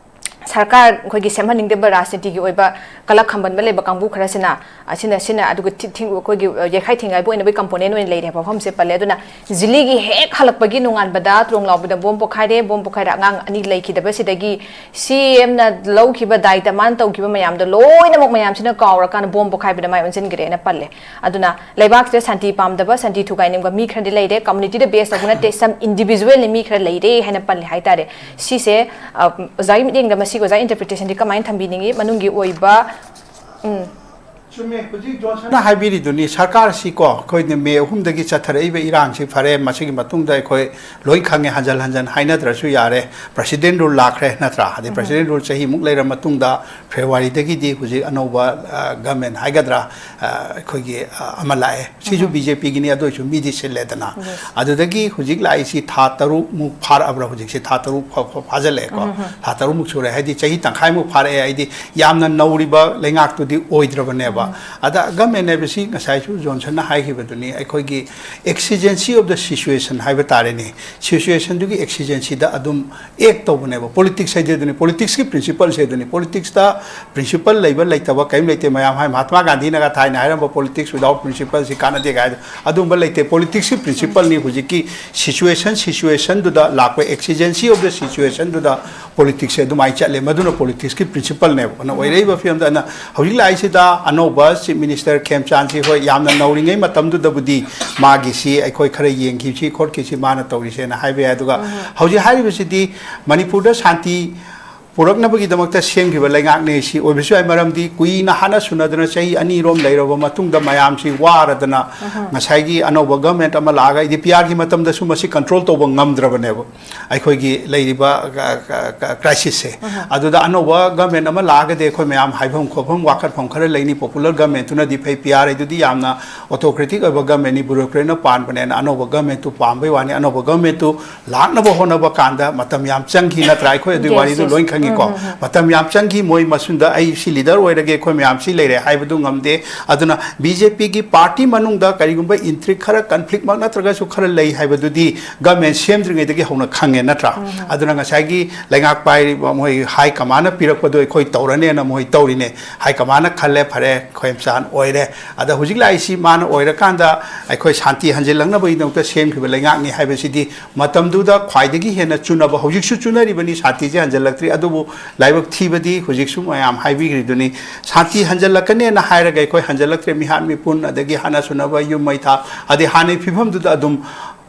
ꯁꯔꯀꯥꯔ ꯑꯩꯈꯣꯏꯒꯤ ꯁꯦꯝꯍꯟꯅꯤꯡꯗꯕ ꯔꯥꯖꯅꯤꯇꯤꯒꯤ ꯑꯣꯏꯕ ꯀꯂꯛ ꯈꯝꯕꯟꯕ ꯂꯩꯕ ꯀꯥꯡꯕꯨ ꯈꯔꯁꯤꯅ ꯑꯁꯤꯅ, ꯁꯤꯅ ꯑꯗꯨꯒ ꯊꯤ-, ꯊꯤꯡ-, ꯑꯩꯈꯣꯏꯒꯤ, ꯑ, ꯌꯩꯈꯥꯏ ꯊꯤꯡꯒꯥꯏꯕ ꯑꯣꯏꯅꯕꯒꯤ ꯀꯝꯄꯣꯅꯦꯟ ꯑꯣꯏꯅ ꯂꯩꯔꯦ ꯍꯥꯏꯕ ꯋꯥꯐꯝꯁꯦ ꯄꯜꯂꯦ꯫ ꯑꯗꯨꯅ ꯖꯤꯂꯤꯒꯤ ꯍꯦꯛ ꯍꯜꯂꯛꯄꯒꯤ ꯅꯣꯡꯉꯥꯟꯕꯗ ꯇ꯭ꯔꯣꯡꯂꯥꯎꯕꯤꯗ ꯕꯣꯝ ꯄꯣꯈꯥꯏꯔꯦ, ꯕꯣꯝ ꯄꯣꯈꯥꯏꯔ ꯑꯉꯥꯡ ꯑꯅꯤ ꯂꯩꯈꯤꯗꯕꯁꯤꯗꯒꯤ ꯁꯤ ꯑꯦꯝꯅ ꯂꯧꯈꯤꯕ ꯗꯥꯏꯇ, ꯃꯥꯅ ꯇꯧꯈꯤꯕ ꯃꯌꯥꯝꯗꯣ ꯂꯣꯏꯅꯃꯛ ꯃꯌꯥꯝꯁꯤꯅ ꯀꯥꯎꯔꯀꯥꯟꯗ ꯕꯣꯝ ꯄꯣꯈꯥꯏꯕꯗ ꯃꯥꯏ ꯑꯣꯟꯁꯤꯟꯈ꯭ꯔꯦꯅ ꯄꯜꯂꯦ꯫ ꯑꯗꯨꯅ ꯂꯩꯕꯥꯛꯁꯤꯗ ꯁꯥꯟꯇꯤ ꯄꯥꯝꯗꯕ, ꯁꯥꯟꯇꯤ ꯊꯨꯒꯥꯏꯅꯤꯡꯕ ꯃꯤ ꯈꯔꯗꯤ ꯂꯩꯔꯦ, ꯀꯝꯃꯨꯅꯤꯇꯤꯗ ꯕꯦꯁ ꯇꯧꯕ ꯅꯠꯇꯦ, ꯁꯝ ꯏꯟꯗꯤꯕꯤꯖꯨꯋꯦꯜꯅꯤ ꯃꯤ ꯈꯔ ꯂꯩꯔꯦ ꯍꯥꯏꯅ ꯄꯜꯂꯦ ꯍꯥꯏꯇꯥꯔꯦ꯫ ꯁꯤꯁꯦ, ꯑ, ꯑꯣꯖꯥꯒꯤ ꯃꯤꯠꯌꯦꯡꯗ ꯃꯁꯤꯒꯤ ꯑꯣꯖꯥ ꯏꯟꯇꯔꯄ꯭ꯔꯤꯇꯦꯁꯟꯗꯤ ꯀꯃꯥꯏꯅ ꯊꯝꯕꯤꯅꯤꯡꯉꯤ? ꯃꯅꯨꯡꯒꯤ ꯑꯣꯏꯕ, ꯎꯝ꯫ ꯆꯨꯝꯃꯦ, ꯍꯧꯖꯤꯛ ꯖꯣꯟꯁꯟꯅ ꯍꯥꯏꯕꯤꯔꯤꯗꯨꯅꯤ, ꯁꯔꯀꯥꯔꯁꯤꯀꯣ, ꯑꯩꯈꯣꯏꯅ ꯃꯦ ꯑꯍꯨꯝꯗꯒꯤ ꯆꯠꯊꯔꯛꯏꯕ ꯏꯔꯥꯡꯁꯤ ꯐꯔꯦ, ꯃꯁꯤꯒꯤ ꯃꯇꯨꯡꯗ ꯑꯩꯈꯣꯏ ꯂꯣꯏ ꯈꯪꯉꯦ, ꯍꯟꯖꯟ ꯍꯟꯖꯟ ꯍꯥꯏꯅꯗ꯭ꯔꯁꯨ ꯌꯥꯔꯦ, ꯄ꯭ꯔꯁꯤꯗꯦꯟ ꯔꯨꯜ ꯂꯥꯛꯈ꯭ꯔꯦ, ꯅꯠꯇ꯭ꯔꯥ? ꯑꯗꯩ ꯎꯝ꯫ ꯄ꯭ꯔꯁꯤꯗꯦꯟ ꯔꯨꯜ ꯆꯍꯤꯃꯨꯛ ꯂꯩꯔ ꯃꯇꯨꯡꯗ ꯐꯦꯕ꯭ꯔꯨꯋꯥꯔꯤꯗꯒꯤꯗꯤ ꯍꯧꯖꯤꯛ ꯑꯅꯧꯕ, ꯑ, ꯒꯃꯦꯟ ꯍꯥꯏꯒꯗ꯭ꯔꯥ, ꯑ, ꯑꯩꯈꯣꯏꯒꯤ, ꯑ, ꯑꯃ ꯂꯥꯛꯑꯦ꯫ ꯁꯤꯁꯨ ꯎꯝ꯫ ꯕꯤ ꯖꯦ ꯄꯤꯒꯤꯅꯤ, ꯑꯗꯨ ꯑꯣꯏꯁꯨ ꯃꯤꯗꯤ ꯁꯤꯜꯂꯦꯗꯅ꯫ ꯌꯦꯁ꯫ ꯑꯗꯨꯗꯒꯤ ꯍꯧꯖꯤꯛ ꯂꯥꯛꯏꯁꯤ ꯊꯥ ꯇꯔꯨꯛꯃꯨꯛ ꯐꯥꯔꯛꯑꯕ꯭ꯔꯥ? ꯍꯧꯖꯤꯛꯁꯦ ꯊꯥ ꯇꯔꯨꯛ ꯐꯥ-, ꯐꯥ-, ꯐꯥꯖꯤꯜꯂꯛꯑꯦꯀꯣ꯫ ꯎꯝ, ꯎꯝ꯫ ꯊꯥ ꯇꯔꯨꯛꯃꯨꯛ ꯁꯨꯔꯦ, ꯍꯥꯏꯗꯤ ꯆꯍꯤ ꯇꯪꯈꯥꯏꯃꯨꯛ ꯐꯥꯔꯛꯑꯦ꯫ ꯍꯥꯏꯗꯤ ꯌꯥꯝꯅ ꯅꯧꯔꯤꯕ ꯂꯩꯉꯥꯛꯇꯨꯗꯤ ꯑꯣꯏꯗ꯭ꯔꯕꯅꯦꯕ꯫ ꯑꯗ ꯒꯃꯦꯟ ꯍꯥꯏꯕꯁꯤ ꯉꯁꯥꯏꯁꯨ ꯖꯣꯟꯁꯟꯅ ꯍꯥꯏꯈꯤꯕꯗꯨꯅꯤ, ꯑꯩꯈꯣꯏꯒꯤ exigency of the situation ꯍꯥꯏꯕ ꯇꯥꯔꯦꯅꯦ, ꯁꯤꯆꯨꯋꯦꯁꯟꯗꯨꯒꯤ ꯑꯦꯛꯁꯤꯖꯦꯟꯁꯤꯗ ꯑꯗꯨꯝ ꯑꯦꯛ ꯇꯧꯕꯅꯦꯕ꯫ ꯄꯣꯂꯤꯇꯤꯛꯁ ꯍꯥꯏꯗꯤ ꯑꯗꯨꯅꯤ, ꯄꯣꯂꯤꯇꯤꯛꯁꯀꯤ ꯄ꯭ꯔꯤꯟꯁꯤꯄꯜꯁꯦ ꯑꯗꯨꯅꯤ꯫ ꯄꯣꯂꯤꯇꯤꯛꯁꯇ ꯄ꯭ꯔꯤꯟꯁꯤꯄꯜ ꯂꯩꯕ ꯂꯩꯇꯕ ꯀꯔꯤꯝ ꯂꯩꯇꯦ꯫ ꯃꯌꯥꯝ ꯍꯥꯏ, ꯃꯍꯥꯇꯃꯥ ꯒꯥꯟꯙꯤꯅꯒ ꯊꯥꯏꯅ ꯍꯥꯏꯔꯝꯕ "ꯄꯣꯂꯤꯇꯤꯛꯁ ꯋꯤꯗꯥꯎꯠ ꯄ꯭ꯔꯤꯟꯁꯤꯄꯜꯁꯤ ꯀꯥꯟꯅꯗꯦ" ꯀꯥꯏꯗꯣ, ꯑꯗꯨꯝꯕ ꯂꯩꯇꯦ꯫ ꯄꯣꯂꯤꯇꯤꯛꯁꯀꯤ ꯄ꯭ꯔꯤꯟꯁꯤꯄꯜꯅꯤ ꯍꯧꯖꯤꯛꯀꯤ ꯁꯤꯆꯨꯋꯦꯁꯟ, ꯁꯤꯆꯨꯋꯦꯁꯟꯗꯨꯗ ꯂꯥꯛꯄ, exigency of the situationꯗꯨꯗ ꯄꯣꯂꯤꯇꯤꯛꯁꯁꯦ ꯑꯗꯨꯃꯥꯏꯅ ꯆꯠꯂꯦ꯫ ꯃꯗꯨꯅ ꯄꯣꯂꯤꯇꯤꯛꯁꯀꯤ ꯄ꯭ꯔꯤꯟꯁꯤꯄꯜꯅꯦꯕ꯫ ꯑꯗꯨꯅ ꯑꯣꯏꯔꯛꯏꯕ ꯐꯤꯕꯝꯗ ꯑꯩꯅ ꯍꯧꯖꯤꯛ ꯂꯥꯛꯏꯁꯤꯗ ꯑꯅꯧꯕ ꯆꯤꯐ ꯃꯤꯅꯤꯁꯇꯔ ꯈꯦꯝꯆꯥꯟꯁꯤ, ꯍꯣꯏ, ꯌꯥꯝꯅ ꯅꯧꯔꯤꯉꯩ ꯃꯇꯝꯗꯨꯗꯕꯨꯗꯤ ꯃꯥꯒꯤꯁꯤ ꯑꯩꯈꯣꯏ ꯈꯔ ꯌꯦꯡꯈꯤꯕꯁꯤ ꯈꯣꯠꯈꯤꯁꯤ ꯃꯥꯅ ꯇꯧꯔꯤꯁꯦꯅ ꯍꯥꯏꯕ ꯌꯥꯏ꯫ ꯑꯗꯨꯒ ꯍꯧꯖꯤꯛ ꯍꯥꯏꯔꯤꯕꯁꯤꯗꯤ ꯃꯅꯤꯄꯨꯔꯗ ꯁꯥꯟꯇꯤ ꯄꯨꯔꯛꯅꯕꯒꯤꯗꯃꯛꯇ ꯁꯦꯝꯈꯤꯕ ꯂꯩꯉꯥꯛꯅꯦ꯫ ꯁꯤ ꯑꯣꯏꯕꯁꯨ ꯌꯥꯏ, ꯃꯔꯝꯗꯤ ꯀꯨꯏꯅ ꯍꯥꯠꯅ ꯁꯨꯅꯗꯅ ꯆꯍꯤ ꯑꯅꯤꯔꯣꯝ ꯂꯩꯔꯕ ꯃꯇꯨꯡꯗ ꯃꯌꯥꯝꯁꯤ ꯋꯥꯔꯗꯅ ꯉꯁꯥꯏꯒꯤ ꯑꯅꯧꯕ ꯒꯚꯔꯟꯃꯦꯟꯠ ꯑꯃ ꯂꯥꯛꯑꯒ ꯑꯦ ꯗꯤ ꯄꯤ ꯑꯥꯔꯒꯤ ꯃꯇꯝꯗꯁꯨ ꯃꯁꯤ ꯀꯟꯇ꯭ꯔꯣꯜ ꯇꯧꯕ ꯉꯝꯗ꯭ꯔꯕꯅꯦꯕ, ꯑꯩꯈꯣꯏꯒꯤ ꯂꯩꯔꯤꯕ ꯀ꯭ꯔꯥꯏꯁꯤꯁꯁꯦ꯫ ꯑꯗꯨꯗ ꯑꯅꯧꯕ ꯒꯚꯔꯟꯃꯦꯟꯠ ꯑꯃ ꯂꯥꯛꯑꯒꯗꯤ ꯑꯩꯈꯣꯏ ꯃꯌꯥꯝ ꯍꯥꯏꯐꯝ ꯈꯣꯠꯐꯝ ꯋꯥꯀꯠꯐꯝ ꯈꯔ ꯂꯩꯅꯤ꯫ ꯄꯣꯄꯨꯂꯔ ꯒꯚꯔꯟꯃꯦꯟꯠꯇꯨꯅꯗꯤ ꯐꯩ, ꯄꯤ ꯑꯥꯔ ꯑꯥꯏꯗꯨꯗꯤ ꯌꯥꯝꯅ ꯑꯣꯊꯣꯀ꯭ꯔꯦꯇꯤꯛ ꯑꯣꯏꯕ ꯒꯚꯔꯟꯃꯦꯟꯠꯅꯤ, ꯕ꯭ꯌꯨꯔꯣꯀ꯭ꯔꯦꯠꯅ ꯄꯥꯟꯕꯅꯦꯅ ꯑꯅꯧꯕ ꯒꯚꯔꯟꯃꯦꯟꯠꯇꯨ ꯄꯥꯝꯕꯩ ꯋꯥꯅꯤ꯫ ꯑꯅꯧꯕ ꯒꯚꯔꯟꯃꯦꯟꯠꯇꯨ ꯂꯥꯛꯅꯕ ꯍꯣꯠꯅꯕ ꯀꯥꯟꯗ ꯃꯇꯝ ꯌꯥꯝ ꯆꯪꯈꯤ, ꯅꯠꯇ꯭ꯔꯥ? ꯑꯩꯈꯣꯏ ꯑꯗꯨꯒꯤ ꯋꯥꯔꯤꯗꯨ ꯂꯣꯏ ꯈꯪꯉꯤꯀꯣ꯫ ꯃꯇꯝ ꯌꯥꯝ ꯆꯪꯈꯤ꯫ ꯃꯣꯏ ꯃꯁꯨꯡꯗ "ꯑꯩ ꯁꯤ ꯂꯤꯗꯔ ꯑꯣꯏꯔꯒꯦ, ꯑꯩꯈꯣꯏ ꯃꯌꯥꯝ ꯁꯤ ꯂꯩꯔꯦ" ꯍꯥꯏꯕꯗꯨ ꯉꯝꯗꯦ꯫ ꯑꯗꯨꯅ ꯕꯤ ꯖꯦ ꯄꯤꯒꯤ ꯄꯥꯔꯇꯤ ꯃꯅꯨꯡꯗ ꯀꯔꯤꯒꯨꯝꯕ ꯏꯟꯇ꯭ꯔꯤꯛ ꯈꯔ, ꯀꯟꯐ꯭ꯂꯤꯛꯃꯛ ꯅꯠꯇ꯭ꯔꯒꯁꯨ ꯈꯔ ꯂꯩ ꯍꯥꯏꯕꯗꯨꯗꯤ ꯒꯚꯔꯟꯃꯦꯟꯠ ꯁꯦꯝꯗ꯭ꯔꯤꯉꯩꯗꯒꯤ ꯍꯧꯅ ꯈꯪꯉꯦ, ꯅꯠꯇ꯭ꯔꯥ? ꯑꯗꯨꯅ ꯉꯁꯥꯏꯒꯤ ꯂꯩꯉꯥꯛ ꯄꯥꯏꯔꯤꯕ ꯃꯣꯏ ꯍꯥꯏ ꯀꯃꯥꯟꯅ ꯄꯤꯔꯛꯄꯗꯣ ꯑꯩꯈꯣꯏ ꯇꯧꯔꯅꯦꯅ ꯃꯣꯏ ꯇꯧꯔꯤꯅꯦ꯫ ꯍꯥꯏ ꯀꯃꯥꯟꯅ ꯈꯜꯂꯦ, ꯐꯔꯦ, ꯈꯣꯏꯝꯆꯥꯟ ꯑꯣꯏꯔꯦ꯫ ꯑꯗ ꯍꯧꯖꯤꯛ ꯂꯥꯛꯏꯁꯤ ꯃꯥꯅ ꯑꯣꯏꯔꯀꯥꯟꯗ ꯑꯩꯈꯣꯏ ꯁꯥꯟꯇꯤ ꯍꯟꯖꯤꯜꯂꯛꯅꯕꯒꯤꯗꯃꯛꯇ ꯁꯦꯝꯈꯤꯕ ꯂꯩꯉꯥꯛꯅꯤ ꯍꯥꯏꯕꯁꯤꯗꯤ ꯃꯇꯝꯗꯨꯗ ꯈ꯭ꯋꯥꯏꯗꯒꯤ ꯍꯦꯟꯅ ꯆꯨꯅꯕ, ꯍꯧꯖꯤꯛꯁꯨ ꯆꯨꯅꯔꯤꯕꯅꯤ ꯁꯥꯟꯇꯤꯁꯦ ꯍꯟꯖꯤꯜꯂꯛꯇ꯭ꯔꯤ꯫ ꯑꯗꯨꯕꯨ ꯂꯥꯏꯕꯛ ꯊꯤꯕꯗꯤ ꯍꯧꯖꯤꯛꯁꯨ ꯃꯌꯥꯝ ꯍꯥꯏꯕꯤꯈ꯭ꯔꯤꯗꯨꯅꯤ, ꯁꯥꯟꯇꯤ ꯍꯟꯖꯤꯜꯂꯛꯀꯅꯦꯅ ꯍꯥꯏꯔꯒ ꯑꯩꯈꯣꯏ ꯍꯟꯖꯤꯜꯂꯛꯇ꯭ꯔꯦ꯫ ꯃꯤꯍꯥꯠ ꯃꯤꯄꯨꯟ, ꯑꯗꯒꯤ ꯍꯥꯠꯅ ꯁꯨꯅꯕ, ꯌꯨꯝ ꯃꯩ ꯊꯥ, ꯑꯗꯩ ꯍꯥꯟꯅꯒꯤ ꯐꯤꯕꯝꯗꯨꯗ ꯑꯗꯨꯝ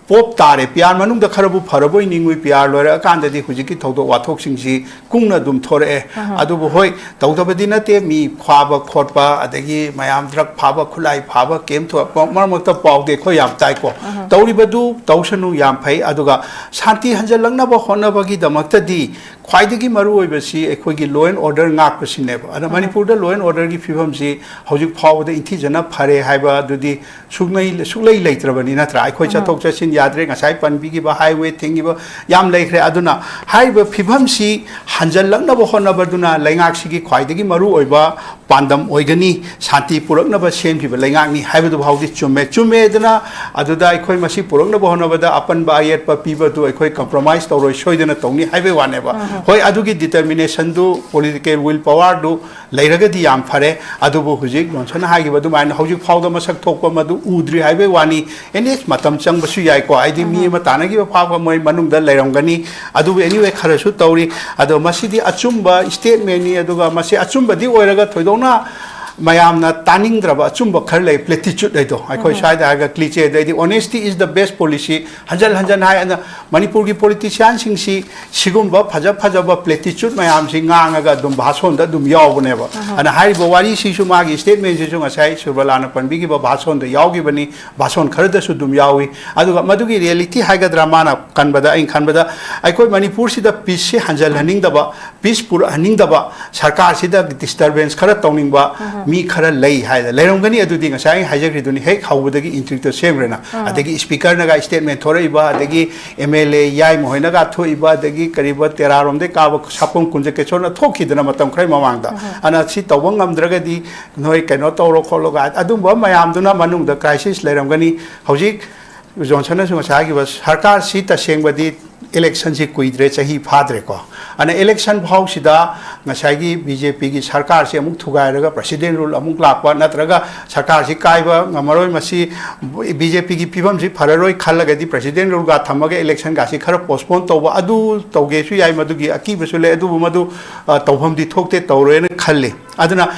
ꯄꯣꯞ ꯇꯥꯔꯦ꯫ ꯄꯤ ꯑꯥꯔ ꯃꯅꯨꯡꯗ ꯈꯔꯕꯨ ꯐꯔꯕꯣꯏ ꯅꯤꯡꯉꯨꯏ, ꯄꯤ ꯑꯥꯔ ꯂꯣꯏꯔꯛꯑꯀꯥꯟꯗꯗꯤ ꯍꯧꯖꯤꯛꯀꯤ ꯊꯧꯗꯣꯛ ꯋꯥꯊꯣꯛꯁꯤꯡꯁꯤ ꯀꯨꯡꯅ ꯑꯗꯨꯝ ꯊꯣꯔꯛꯑꯦ꯫ ꯑꯗꯨꯕꯨ ꯍꯣꯏ, ꯇꯧꯗꯕꯗꯤ ꯅꯠꯇꯦ, ꯃꯤ ꯐꯥꯕ ꯈꯣꯠꯄ, ꯑꯗꯒꯤ ꯃꯌꯥꯝ ꯗ꯭ꯔꯒ ꯐꯥꯕ, ꯈꯨꯠꯂꯥꯏ ꯐꯥꯕ, ꯀꯦꯝ ꯊꯣꯛꯄ, ꯃꯔꯛ ꯃꯔꯛꯇ ꯄꯥꯎꯗꯤ ꯑꯩꯈꯣꯏ ꯌꯥꯝ ꯇꯥꯏꯀꯣ꯫ ꯇꯧꯔꯤꯕꯗꯨ ꯇꯧꯁꯅꯨ, ꯌꯥꯝ ꯐꯩ꯫ ꯑꯗꯨꯒ ꯁꯥꯟꯇꯤ ꯍꯟꯖꯜꯂꯛꯅꯕ ꯍꯣꯠꯅꯕꯒꯤꯗꯃꯛꯇꯗꯤ ꯈ꯭ꯋꯥꯏꯗꯒꯤ ꯃꯔꯨ ꯑꯣꯏꯕꯁꯤ ꯑꯩꯈꯣꯏꯒꯤ law and order ꯉꯥꯛꯄꯁꯤꯅꯦꯕ꯫ ꯑꯗ ꯃꯅꯤꯄꯨꯔꯗ law and orderꯒꯤ ꯐꯤꯕꯝꯁꯤ ꯍꯧꯖꯤꯛ ꯐꯥꯎꯕꯗ ꯏꯟꯊꯤꯖꯅ ꯐꯔꯦ ꯍꯥꯏꯕ ꯑꯗꯨꯗꯤ ꯁꯨꯛꯂꯩ, ꯁꯨꯛꯂꯩ ꯂꯩꯇ꯭ꯔꯕꯅꯤ, ꯅꯠꯇ꯭ꯔꯥ? ꯑꯩꯈꯣꯏ ꯆꯠꯊꯣꯛ ꯆꯠꯁꯤꯟ ꯌꯥꯗ꯭ꯔꯦ, ꯉꯁꯥꯏ ꯄꯟꯕꯤꯈꯤꯕ highway ꯊꯤꯡꯈꯤꯕ ꯌꯥꯝ ꯂꯩꯈ꯭ꯔꯦ꯫ ꯑꯗꯨꯅ ꯍꯥꯏꯔꯤꯕ ꯐꯤꯕꯝꯁꯤ ꯍꯟꯖꯜꯂꯛꯅꯕ ꯍꯣꯠꯅꯕꯗꯨꯅ ꯂꯩꯉꯥꯛꯁꯤꯒꯤ ꯈ꯭ꯋꯥꯏꯗꯒꯤ ꯃꯔꯨ ꯑꯣꯏꯕ ꯄꯥꯟꯗꯝ ꯑꯣꯏꯒꯅꯤ, ꯁꯥꯟꯇꯤ ꯄꯨꯔꯛꯅꯕ ꯁꯦꯝꯈꯤꯕ ꯂꯩꯉꯥꯛꯅꯤ ꯍꯥꯏꯕꯗꯨ ꯐꯥꯎꯗꯤ ꯆꯨꯝꯃꯦ꯫ ꯆꯨꯝꯃꯦꯗꯅ ꯑꯗꯨꯗ ꯑꯩꯈꯣꯏ ꯃꯁꯤ ꯄꯨꯔꯛꯅꯕ ꯍꯣꯠꯅꯕꯗ ꯑꯄꯟꯕ ꯑꯌꯦꯠꯄ ꯄꯤꯕꯗꯨ ꯑꯩꯈꯣꯏ compromise ꯇꯧꯔꯣꯏ, ꯁꯣꯏꯗꯅ ꯇꯧꯅꯤ ꯍꯥꯏꯕꯩ ꯋꯥꯅꯦꯕ꯫ ꯍꯣꯏ, ꯑꯗꯨꯒꯤ determination do, political will power ꯗꯨ ꯂꯩꯔꯒꯗꯤ ꯌꯥꯝ ꯐꯔꯦ꯫ ꯑꯗꯨꯕꯨ ꯍꯧꯖꯤꯛ ꯖꯣꯟꯁꯟꯅ ꯍꯥꯏꯈꯤꯕ ꯑꯗꯨꯃꯥꯏꯅ ꯍꯧꯖꯤꯛ ꯐꯥꯎꯗ ꯃꯁꯛ ꯊꯣꯛꯄ ꯃꯗꯨ ꯎꯗ꯭ꯔꯤ ꯍꯥꯏꯕꯩ ꯋꯥꯅꯤ꯫ At least ꯃꯇꯝ ꯆꯪꯕꯁꯨ ꯌꯥꯏꯀꯣ, ꯍꯥꯏꯗꯤ ꯃꯤ ꯑꯃ ꯇꯥꯟꯅꯈꯤꯕ ꯐꯥꯎꯕ ꯃꯣꯏ ꯃꯅꯨꯡꯗ ꯂꯩꯔꯝꯒꯅꯤ꯫ ꯑꯗꯨꯕꯨ anyway ꯈꯔꯁꯨ ꯇꯧꯔꯤ꯫ ꯑꯗꯣ ꯃꯁꯤꯗꯤ ꯑꯆꯨꯝꯕ statement ꯅꯤ, ꯑꯗꯨꯒ ꯃꯁꯤ ꯑꯆꯨꯝꯕꯗꯤ ꯑꯣꯏꯔꯒ ꯊꯣꯏꯗꯣꯛꯅ ꯃꯌꯥꯝꯅ ꯇꯥꯅꯤꯡꯗ꯭ꯔꯕ ꯑꯆꯨꯝꯕ ꯈꯔ ꯂꯩ, platitude ꯍꯥꯏꯗꯣ ꯑꯩꯈꯣꯏ ꯁ꯭ꯋꯥꯏꯗ ꯍꯥꯏꯔꯒ cliche, ꯑꯗꯩꯗꯤ honesty is the best policy꯫ ꯍꯟꯖꯟ ꯍꯟꯖꯟ ꯍꯥꯏ꯫ ꯑꯗ ꯃꯅꯤꯄꯨꯔꯒꯤ politician ꯁꯤꯡꯁꯤ ꯁꯤꯒꯨꯝꯕ ꯐꯖ ꯐꯖꯕ platitude ꯃꯌꯥꯝꯁꯤ ꯉꯥꯡꯉꯒ ꯑꯗꯨꯝ ꯚꯥꯁꯣꯟꯗ ꯑꯗꯨꯝ ꯌꯥꯎꯕꯅꯦꯕ꯫ ꯑꯗꯨꯅ ꯍꯥꯏꯔꯤꯕ ꯋꯥꯔꯤꯁꯤꯁꯨ ꯃꯥꯒꯤ statement ꯁꯤꯁꯨ ꯉꯁꯥꯏ ꯁꯨꯔꯕꯂꯥꯅ ꯄꯟꯕꯤꯈꯤꯕ ꯚꯥꯁꯣꯟꯗ ꯌꯥꯎꯈꯤꯕꯅꯤ, ꯚꯥꯁꯣꯟ ꯈꯔꯗꯁꯨ ꯑꯗꯨꯝ ꯌꯥꯎꯏ꯫ ꯑꯗꯨꯒ ꯃꯗꯨꯒꯤ reality ꯍꯥꯏꯒꯗ꯭ꯔꯥ, ꯃꯥꯅ ꯀꯟꯕꯗ ꯑꯩꯅ ꯈꯟꯕꯗ ꯑꯩꯈꯣꯏ ꯃꯅꯤꯄꯨꯔꯁꯤꯗ peace ꯁꯤ ꯍꯟꯖꯜꯍꯟꯅꯤꯡꯗꯕ, peace ꯄꯨꯔꯛꯍꯟꯅꯤꯡꯗꯕ, ꯁꯔꯀꯥꯔꯁꯤꯗ disturbance ꯈꯔ ꯇꯧꯅꯤꯡꯕ ꯃꯤ ꯈꯔ ꯂꯩ ꯍꯥꯏꯗ ꯂꯩꯔꯝꯒꯅꯤ꯫ ꯑꯗꯨꯗꯤ ꯉꯁꯥꯏ ꯑꯩꯅ ꯍꯥꯏꯖꯈ꯭ꯔꯤꯗꯨꯅꯤ, ꯍꯦꯛ ꯍꯧꯕꯗꯒꯤ intro ꯗ ꯁꯦꯝꯈ꯭ꯔꯦꯅ꯫ ꯑꯗꯒꯤ speaker ꯅꯒ statement ꯊꯣꯔꯛꯏꯕ, ꯑꯗꯒꯤ M L A ꯌꯥꯏꯃ ꯍꯣꯏꯅꯒ ꯊꯣꯛꯏꯕ, ꯑꯗꯒꯤ ꯀꯔꯤꯕ ꯇꯦꯔꯥꯔꯣꯝꯗꯩ ꯀꯥꯕ ꯁꯥꯄꯣꯝ ꯀꯨꯟꯖꯀꯦꯁꯣꯔꯅ ꯊꯣꯛꯈꯤꯗꯅ ꯃꯇꯝ ꯈꯔꯒꯤ ꯃꯃꯥꯡꯗ꯫ ꯑꯗꯨꯅ ꯁꯤ ꯇꯧꯕ ꯉꯝꯗ꯭ꯔꯒꯗꯤ ꯅꯣꯏ ꯀꯩꯅꯣ ꯇꯧꯔꯣ ꯈꯣꯠꯂꯣꯒ, ꯑꯗꯨꯝꯕ ꯃꯌꯥꯝꯗꯨꯅ ꯃꯅꯨꯡꯗ crisis ꯂꯩꯔꯝꯒꯅꯤ꯫ ꯍꯧꯖꯤꯛ ꯖꯣꯟꯁꯟꯅꯁꯨ ꯉꯁꯥꯏ ꯍꯥꯏꯈꯤꯕ ꯁꯔꯀꯥꯔꯁꯤ ꯇꯁꯦꯡꯕꯗꯤ election ꯁꯤ ꯀꯨꯏꯗ꯭ꯔꯦ, ꯆꯍꯤ ꯐꯥꯗ꯭ꯔꯦꯀꯣ꯫ ꯑꯗꯨꯅ election ꯐꯥꯎꯁꯤꯗ ꯉꯁꯥꯏꯒꯤ B J P ꯒꯤ ꯁꯔꯀꯥꯔꯁꯤ ꯑꯃꯨꯛ ꯊꯨꯒꯥꯏꯔꯒ president rule ꯑꯃꯨꯛ ꯂꯥꯛꯄ, ꯅꯠꯇ꯭ꯔꯒ ꯁꯔꯀꯥꯔꯁꯤ ꯀꯥꯏꯕ ꯉꯝꯃꯔꯣꯏ, ꯃꯁꯤ B J P ꯒꯤ ꯐꯤꯕꯝꯁꯤ ꯐꯔꯔꯣꯏ ꯈꯜꯂꯒꯗꯤ president rule ꯒ ꯊꯝꯃꯒ election ꯒꯁꯤ ꯈꯔ postpone ꯇꯧꯕ, ꯑꯗꯨ ꯇꯧꯒꯦꯁꯨ ꯌꯥꯏ, ꯃꯗꯨꯒꯤ ꯑꯀꯤꯕꯁꯨ ꯂꯩ꯫ ꯑꯗꯨꯕꯨ ꯃꯗꯨ, ꯑ, ꯇꯧꯐꯝꯗꯤ ꯊꯣꯛꯇꯦ, ꯇꯧꯔꯣꯏꯅ ꯈꯜꯂꯤ꯫ ꯑꯗꯨꯅ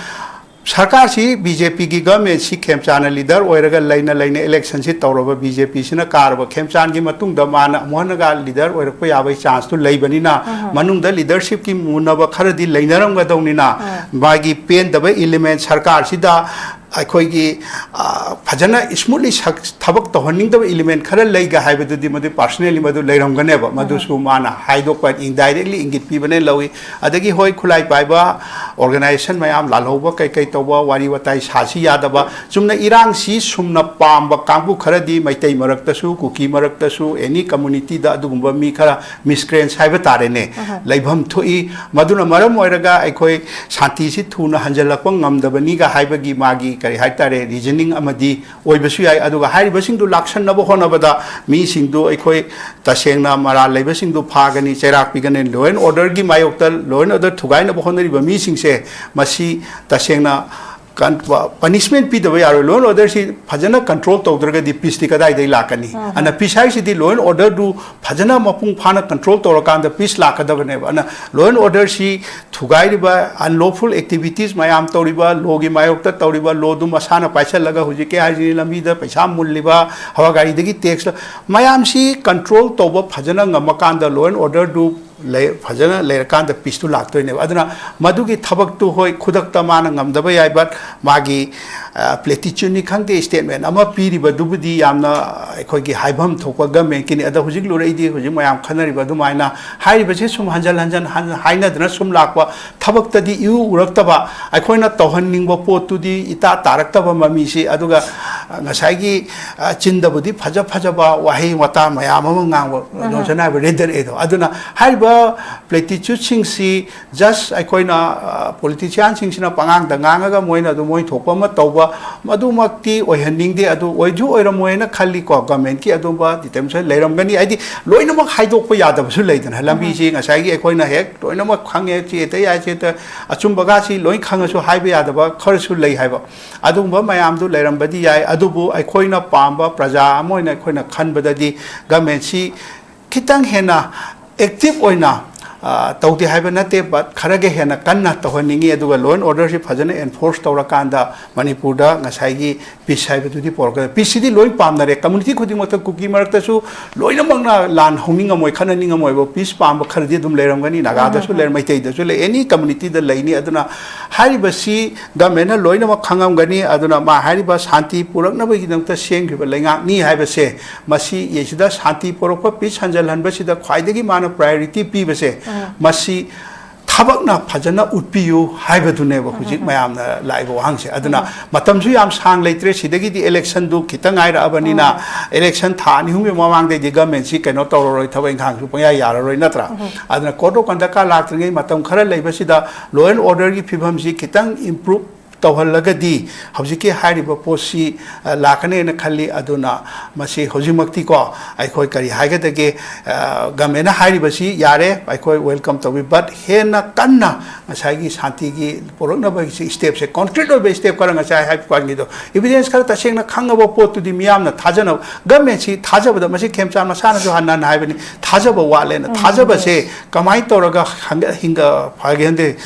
ꯁꯔꯀꯥꯔꯁꯤ B J P ꯒꯤ government ꯁꯤ ꯈꯦꯝꯆꯥꯟꯅ leader ꯑꯣꯏꯔꯒ ꯂꯩꯅ ꯂꯩꯅ election ꯁꯤ ꯇꯧꯔꯕ, B J P ꯁꯤꯅ ꯀꯥꯔꯕ ꯈꯦꯝꯆꯥꯟꯒꯤ ꯃꯇꯨꯡꯗ ꯃꯥꯅ ꯑꯃꯨꯛ ꯍꯟꯅꯒ leader ꯑꯣꯏꯔꯛꯄ ꯌꯥꯕꯒꯤ chance ꯇꯨ ꯂꯩꯕꯅꯤꯅ, ꯃꯅꯨꯡꯗ leadership ꯀꯤ ꯃꯨꯟꯅꯕ ꯈꯔꯗꯤ ꯂꯩꯅꯔꯝꯒꯗꯧꯅꯤꯅ, ꯃꯥꯒꯤ ꯄꯦꯟꯗꯕ element ꯁꯔꯀꯥꯔꯁꯤꯗ ꯑꯩꯈꯣꯏꯒꯤ, ꯑ, ꯐꯖꯅ smoothly ꯁꯛ-, ꯊꯕꯛ ꯇꯧꯍꯟꯅꯤꯡꯗꯕ element ꯈꯔ ꯂꯩꯒ ꯍꯥꯏꯕꯗꯨꯗꯤ ꯃꯗꯨ personally ꯃꯗꯨ ꯂꯩꯔꯝꯒꯅꯦꯕ꯫ ꯃꯗꯨꯁꯨ ꯃꯥꯅ ꯍꯥꯏꯗꯣꯛꯄ indirectly ꯏꯪꯒꯤꯠ ꯄꯤꯕꯅꯦ ꯂꯧꯏ꯫ ꯑꯗꯒꯤ ꯍꯣꯏ, ꯈꯨꯠꯂꯥꯏ ꯄꯥꯏꯕ organization ꯃꯌꯥꯝ ꯂꯥꯜꯍꯧꯕ ꯀꯩ ꯀꯩ ꯇꯧꯕ, ꯋꯥꯔꯤ ꯋꯥꯇꯥꯏ ꯁꯥꯁꯤ ꯌꯥꯗꯕ, ꯆꯨꯝꯅ ꯏꯔꯥꯡꯁꯤ ꯁꯨꯝꯅ ꯄꯥꯝꯕ ꯀꯥꯡꯕꯨ ꯈꯔꯗꯤ ꯃꯩꯇꯩ ꯃꯔꯛꯇꯁꯨ, ꯀꯨꯀꯤ ꯃꯔꯛꯇꯁꯨ, any communityꯗ ꯑꯗꯨꯒꯨꯝꯕ ꯃꯤ ꯈꯔ miscreants ꯍꯥꯏꯕ ꯇꯥꯔꯦꯅꯦ, ꯂꯩꯐꯝ ꯊꯣꯛꯏ꯫ ꯃꯗꯨꯅ ꯃꯔꯝ ꯑꯣꯏꯔꯒ ꯑꯩꯈꯣꯏ ꯁꯥꯟꯇꯤꯁꯤ ꯊꯨꯅ ꯍꯟꯖꯜꯂꯛꯄ ꯉꯝꯗꯕꯅꯤꯒ ꯍꯥꯏꯕꯒꯤ ꯃꯥꯒꯤ, ꯀꯔꯤ ꯍꯥꯏꯇꯥꯔꯦ, reasoning ꯑꯃꯗꯤ ꯑꯣꯏꯕꯁꯨ ꯌꯥꯏ꯫ ꯑꯗꯨꯒ ꯍꯥꯏꯔꯤꯕꯁꯤꯡꯗꯨ ꯂꯥꯛꯁꯟꯅꯕ ꯍꯣꯠꯅꯕꯗ ꯃꯤꯁꯤꯡꯗꯨ, ꯑꯩꯈꯣꯏ ꯇꯁꯦꯡꯅ ꯃꯔꯥꯜ ꯂꯩꯕꯁꯤꯡꯗꯨ ꯐꯥꯒꯅꯤ, ꯆꯩꯔꯥꯛ ꯄꯤꯒꯅꯤ, law and orderꯒꯤ ꯃꯥꯌꯣꯛꯇ law and order ꯊꯨꯒꯥꯏꯅꯕ ꯍꯣꯠꯅꯔꯤꯕ ꯃꯤꯁꯤꯡꯁꯦ, ꯃꯁꯤ ꯇꯁꯦꯡꯅ ꯀꯟ-, punishment ꯄꯤꯗꯕ ꯌꯥꯔꯣꯏ꯫ Law and orderꯁꯤ ꯐꯖꯅ control ꯇꯧꯗ꯭ꯔꯒꯗꯤ peaceꯇꯤ ꯀꯗꯥꯏꯗꯒꯤ ꯂꯥꯛꯀꯅꯤ? ꯑꯗꯨꯅ peace ꯍꯥꯏꯁꯤꯗꯤ law and orderꯗꯨ ꯐꯖꯅ ꯃꯄꯨꯡ ꯐꯥꯅ control ꯇꯧꯔꯀꯥꯟꯗ peace ꯂꯥꯛꯀꯗꯕꯅꯦꯕ꯫ ꯑꯗꯨꯅ law and orderꯁꯤ ꯊꯨꯒꯥꯏꯔꯤꯕ, unlawful activities ꯃꯌꯥꯝ ꯇꯧꯔꯤꯕ, lawꯒꯤ ꯃꯥꯌꯣꯛꯇ ꯇꯧꯔꯤꯕ, lawꯗꯨ ꯃꯁꯥꯅ ꯄꯥꯏꯁꯜꯂꯒ ꯍꯧꯖꯤꯛꯀꯤ ꯍꯥꯏꯁꯤꯗꯤ ꯂꯝꯕꯤꯗ ꯄꯩꯁꯥ ꯃꯨꯜꯂꯤꯕ, ꯍꯋꯥ ꯒꯥꯔꯤꯗꯒꯤ tax ꯃꯌꯥꯝꯁꯤ control ꯇꯧꯕ ꯐꯖꯅ ꯉꯝꯃꯀꯥꯟꯗ law and orderꯗꯨ ꯂꯩ-, ꯐꯖꯅ ꯂꯩꯔꯀꯥꯟꯗ peaceꯇꯨ ꯂꯥꯛꯇꯣꯏꯅꯦꯕ꯫ ꯑꯗꯨꯅ ꯃꯗꯨꯒꯤ ꯊꯕꯛꯇꯨ, ꯍꯣꯏ, ꯈꯨꯗꯛꯇ ꯃꯥꯅ ꯉꯝꯗꯕ ꯌꯥꯏ, but ꯃꯥꯒꯤ, ꯑ, platitudeꯅꯤ ꯈꯪꯗꯦ, statement ꯑꯃ ꯄꯤꯔꯤꯕꯗꯨꯕꯨꯗꯤ ꯌꯥꯝꯅ ꯑꯩꯈꯣꯏꯒꯤ ꯍꯥꯏꯐꯝ ꯊꯣꯛꯄ governmentꯀꯤꯅꯤ꯫ ꯑꯗ ꯍꯧꯖꯤꯛ ꯂꯨꯔꯛꯏꯗꯤ ꯍꯧꯖꯤꯛ ꯃꯌꯥꯝ ꯈꯟꯅꯔꯤꯕ ꯑꯗꯨꯃꯥꯏꯅ ꯍꯥꯏꯔꯤꯕꯁꯦ ꯁꯨꯝ ꯍꯟꯖꯟ ꯍꯟꯖꯟ ꯍꯟ-, ꯍꯥꯏꯅꯗꯅ ꯁꯨꯝ ꯂꯥꯛꯄ, ꯊꯕꯛꯇꯗꯤ ꯏꯎ ꯎꯔꯛꯇꯕ, ꯑꯩꯈꯣꯏꯅ ꯇꯧꯍꯟꯅꯤꯡꯕ ꯄꯣꯠꯇꯨꯗꯤ ꯏꯇꯥ ꯇꯥꯔꯛꯇꯕ ꯃꯃꯤꯁꯤ꯫ ꯑꯗꯨꯒ, ꯑ, ꯉꯁꯥꯏꯒꯤ, ꯑ, ꯆꯤꯟꯗꯕꯨꯗꯤ ꯐꯖ ꯐꯖꯕ ꯋꯥꯍꯩ ꯋꯥꯇꯥ ꯃꯌꯥꯝ ꯑꯃ ꯉꯥꯡꯕ, ꯅꯣꯟꯁꯟ ꯍꯥꯏꯕ ꯔꯦꯗꯔ ꯑꯦꯗꯣ꯫ ꯑꯗꯨꯅ ꯍꯥꯏꯔꯤꯕ platitudeꯁꯤꯡꯁꯤ just ꯑꯩꯈꯣꯏꯅ, ꯑ, politicianꯁꯤꯡꯁꯤꯅ ꯄꯉꯥꯡꯗ ꯉꯥꯡꯉꯒ ꯃꯣꯏꯅ ꯑꯗꯨꯝ ꯃꯣꯏ ꯊꯣꯛꯄ ꯑꯃ ꯇꯧꯕ, ꯃꯗꯨꯃꯛꯇꯤ ꯑꯣꯏꯍꯟꯅꯤꯡꯗꯦ꯫ ꯑꯗꯨ ꯑꯣꯏꯁꯨ ꯑꯣꯏꯔꯝꯃꯣꯏꯅ ꯈꯜꯂꯤꯀꯣ, governmentꯀꯤ ꯑꯗꯨꯝꯕ determination ꯂꯩꯔꯝꯒꯅꯤ꯫ ꯍꯥꯏꯗꯤ ꯂꯣꯏꯅꯃꯛ ꯍꯥꯏꯗꯣꯛꯄ ꯌꯥꯗꯕꯁꯨ ꯂꯩꯗꯅ, ꯂꯝꯕꯤꯁꯤ ꯉꯁꯥꯏꯒꯤ ꯑꯩꯈꯣꯏꯅ ꯍꯦꯛ ꯂꯣꯏꯅꯃꯛ ꯈꯪꯉꯦ, ꯆꯦ ꯑꯇꯩ ꯍꯥꯏꯁꯦ ꯑꯆꯨꯝꯕꯒꯁꯤ ꯂꯣꯏ ꯈꯪꯉꯁꯨ ꯍꯥꯏꯕ ꯌꯥꯗꯕ ꯈꯔꯁꯨ ꯂꯩ ꯍꯥꯏꯕ꯫ ꯑꯗꯨꯒꯨꯝꯕ ꯃꯌꯥꯝꯗꯨ ꯂꯩꯔꯝꯕꯗꯤ ꯌꯥꯏ, ꯑꯗꯨꯕꯨ ꯑꯩꯈꯣꯏꯅ ꯄꯥꯝꯕ ꯄ꯭ꯔꯖꯥ ꯑꯃ ꯑꯣꯏꯅ ꯑꯩꯈꯣꯏꯅ ꯈꯟꯕꯗꯗꯤ governmentꯁꯤ ꯈꯤꯇꯪ ꯍꯦꯟꯅ active ꯑꯣꯏꯅ ꯑ, ꯇꯧꯗꯦ ꯍꯥꯏꯕ ꯅꯠꯇꯦ, but ꯈꯔꯒ ꯍꯦꯟꯅ ꯀꯟꯅ ꯇꯧꯍꯟꯅꯤꯡꯉꯤ꯫ ꯑꯗꯨꯒ law and order ꯁꯤ ꯐꯖꯅ enforce ꯇꯧꯔꯀꯥꯟꯗ ꯃꯅꯤꯄꯨꯔꯗ ꯉꯁꯥꯏꯒꯤ peace ꯍꯥꯏꯕꯗꯨꯗꯤ ꯄꯣꯔꯛꯀꯗꯕ꯫ Peace ꯁꯤꯗꯤ ꯂꯣꯏ ꯄꯥꯝꯅꯔꯦ, community ꯈꯨꯗꯤꯡꯃꯛꯇ, ꯀꯨꯀꯤ ꯃꯔꯛꯇꯁꯨ ꯂꯣꯏꯅꯃꯛꯅ ꯂꯥꯟ ꯍꯧꯅꯤꯡꯉꯝꯃꯣꯏ, ꯈꯠꯅꯅꯤꯡꯉꯝꯃꯣꯏꯕ꯫ Peace ꯄꯥꯝꯕ ꯈꯔꯗꯤ ꯑꯗꯨꯝ ꯂꯩꯔꯝꯒꯅꯤ, ꯅꯥꯒꯥꯗꯁꯨ ꯂꯩꯔꯦ, ꯃꯩꯇꯩꯗꯁꯨ ꯂꯩ, any community ꯗ ꯂꯩꯅꯤ꯫ ꯑꯗꯨꯅ ꯍꯥꯏꯔꯤꯕꯁꯤ government ꯅ ꯂꯣꯏꯅꯃꯛ ꯈꯪꯉꯝꯒꯅꯤ꯫ ꯑꯗꯨꯅ ꯃꯥ ꯍꯥꯏꯔꯤꯕ ꯁꯥꯟꯇꯤ ꯄꯨꯔꯛꯅꯕꯒꯤꯗꯃꯛꯇ ꯁꯦꯝꯈꯤꯕ ꯂꯩꯉꯥꯛꯅꯤ ꯍꯥꯏꯕꯁꯦ, ꯃꯁꯤ ꯁꯤꯗ ꯁꯥꯟꯇꯤ ꯄꯨꯔꯛꯄ, peace ꯍꯟꯖꯜꯍꯟꯕꯁꯤꯗ ꯈ꯭ꯋꯥꯏꯗꯒꯤ ꯃꯥꯅ priority ꯄꯤꯕꯁꯦ, ꯃꯁꯤ ꯊꯕꯛꯅ ꯐꯖꯅ ꯎꯠꯄꯤꯌꯨ ꯍꯥꯏꯕꯗꯨꯅꯦꯕ ꯍꯧꯖꯤꯛ ꯃꯌꯥꯝꯅ ꯂꯥꯛꯏꯕ ꯋꯥꯍꯪꯁꯦ꯫ ꯑꯗꯨꯅ ꯃꯇꯝꯁꯨ ꯌꯥꯝ ꯁꯥꯡ ꯂꯩꯇ꯭ꯔꯦ, ꯁꯤꯗꯒꯤꯗꯤ election ꯗꯨ ꯈꯤꯇꯪ ꯉꯥꯏꯔꯛꯑꯕꯅꯤꯅ, election ꯊꯥ ꯑꯅꯤ ꯑꯍꯨꯝꯒꯤ ꯃꯃꯥꯡꯗꯩꯗꯤ government ꯁꯤ ꯀꯩꯅꯣ ꯇꯧꯔꯔꯣꯏ, ꯊꯕꯛ ꯏꯪꯈꯥꯡꯁꯨ ꯄꯪꯌꯥ ꯌꯥꯔꯔꯣꯏ, ꯅꯠꯇ꯭ꯔꯥ? ꯑꯗꯨꯅ code of conduct ꯀ ꯂꯥꯛꯇ꯭ꯔꯤꯉꯩ ꯃꯇꯝ ꯈꯔ ꯂꯩꯕꯁꯤꯗ law and order ꯒꯤ ꯐꯤꯕꯝꯁꯤ ꯈꯤꯇꯪ improve ꯇꯧꯍꯜꯂꯒꯗꯤ ꯍꯧꯖꯤꯛꯀꯤ ꯍꯥꯏꯔꯤꯕ ꯄꯣꯠꯁꯤ, ꯑ, ꯂꯥꯛꯀꯅꯦꯅ ꯈꯜꯂꯤ꯫ ꯑꯗꯨꯅ ꯃꯁꯤ ꯍꯧꯖꯤꯛꯃꯛꯇꯤꯀꯣ, ꯑꯩꯈꯣꯏ ꯀꯔꯤ ꯍꯥꯏꯒꯗꯒꯦ, ꯑ, government ꯅ ꯍꯥꯏꯔꯤꯕꯁꯤ ꯌꯥꯔꯦ, ꯑꯩꯈꯣꯏ welcome ꯇꯧꯏ, but ꯍꯦꯟꯅ ꯀꯟꯅ ꯉꯁꯥꯏꯒꯤ ꯁꯥꯟꯇꯤꯒꯤ ꯄꯨꯔꯛꯅꯕꯒꯤ step ꯁꯦ, concrete ꯑꯣꯏꯕ step ꯈꯔ, ꯉꯁꯥꯏ ꯍꯥꯏꯕ ꯋꯥꯅꯤꯗꯣ, evidence ꯈꯔ ꯇꯁꯦꯡꯅ ꯈꯪꯉꯕ ꯄꯣꯠꯇꯨꯗꯤ ꯃꯤꯌꯥꯝꯅ ꯊꯥꯖꯅꯕ, government ꯁꯤ ꯊꯥꯖꯕꯗ, ꯃꯁꯤ ꯈꯦꯝꯆꯥꯟ ꯃꯁꯥꯅꯁꯨ ꯍꯟꯅ ꯍꯟꯅ ꯍꯥꯏꯕꯅꯤ, ꯊꯥꯖꯕ ꯋꯥꯠꯂꯦꯅ꯫ ꯊꯥꯖꯕꯁꯦ ꯀꯃꯥꯏꯅ ꯇꯧꯔꯒ ꯍꯪꯒ-, ꯍꯤꯡꯒ-, ꯐꯒꯦ ꯈꯪꯗꯦ,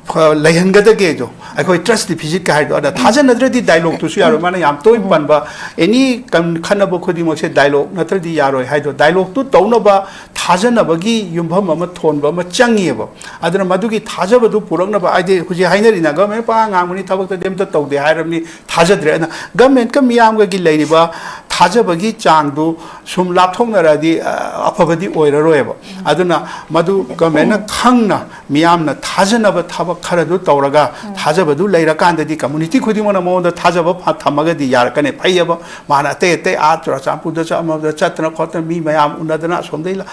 ꯐ-, ꯂꯩꯍꯟꯒꯗꯒꯦꯗꯣ, ꯑꯩꯈꯣꯏ trust deficit ꯀ ꯍꯥꯏꯗꯣ, ꯑꯗ ꯊꯥꯖꯅꯗ꯭ꯔꯗꯤ dialogue ꯇꯨꯁꯨ ꯌꯥꯔꯣꯏ꯫ ꯃꯥꯅ ꯌꯥꯝ ꯇꯣꯏꯅ ꯄꯟꯕ, any ꯀꯟ-, ꯈꯠꯅꯕ ꯈꯨꯗꯤꯡꯃꯛꯁꯦ dialogue ꯅꯠꯇ꯭ꯔꯗꯤ ꯌꯥꯔꯣꯏ ꯍꯥꯏꯗꯣ, dialogue ꯇꯨ ꯇꯧꯅꯕ ꯊꯥꯖꯅꯕꯒꯤ ꯌꯨꯝꯐꯝ ꯑꯃ ꯊꯣꯟꯕ ꯑꯃ ꯆꯪꯉꯤꯑꯕ꯫ ꯑꯗꯨꯅ ꯃꯗꯨꯒꯤ ꯊꯥꯖꯕꯗꯨ ꯄꯨꯔꯛꯅꯕ, ꯍꯥꯏꯗꯤ ꯍꯧꯖꯤꯛ ꯍꯥꯏꯅꯔꯤꯅ government ꯄꯉꯥꯡ ꯉꯥꯡꯕꯅꯤ, ꯊꯕꯛꯇꯗꯤ ꯑꯝꯇ ꯇꯧꯗꯦ ꯍꯥꯏꯔꯕꯅꯤ, ꯊꯥꯖꯗ꯭ꯔꯦ꯫ ꯑꯗꯨꯅ government ꯀ ꯃꯤꯌꯥꯝꯒꯒꯤ ꯂꯩꯔꯤꯕ ꯊꯥꯖꯕꯒꯤ ꯆꯥꯡꯗꯨ ꯁꯨꯝ ꯂꯥꯞꯊꯣꯛꯅꯔꯗꯤ, ꯑ, ꯑꯐꯕꯗꯤ ꯑꯣꯏꯔꯔꯣꯏꯕ꯫ ꯑꯗꯨꯅ ꯃꯗꯨ government ꯅ ꯈꯪꯅ ꯃꯤꯌꯥꯝꯅ ꯊꯥꯖꯅꯕ ꯊꯕꯛ ꯈꯔꯗꯨ ꯇꯧꯔꯒ, ꯊꯥꯖꯕꯗꯨ ꯂꯩꯔꯀꯥꯟꯗꯗꯤ community ꯈꯨꯗꯤꯡꯃꯛꯅ ꯃꯉꯣꯟꯗ ꯊꯥꯖꯕ ꯐ-, ꯊꯝꯃꯒꯗꯤ ꯌꯥꯔꯛꯀꯅꯤ, ꯐꯩꯌꯦꯕ꯫ ꯃꯥꯅ ꯑꯇꯩ ꯑꯇꯩ ꯑꯥ ꯆꯨꯔꯥꯆꯥꯟꯄꯨꯔꯗ ꯆꯠ-, ꯑꯃꯗ ꯆꯠꯇꯅ ꯈꯣꯠꯇꯅ ꯃꯤ ꯃꯌꯥꯝ ꯎꯅꯗꯅ ꯑꯁꯣꯝꯗꯩ ꯂ-,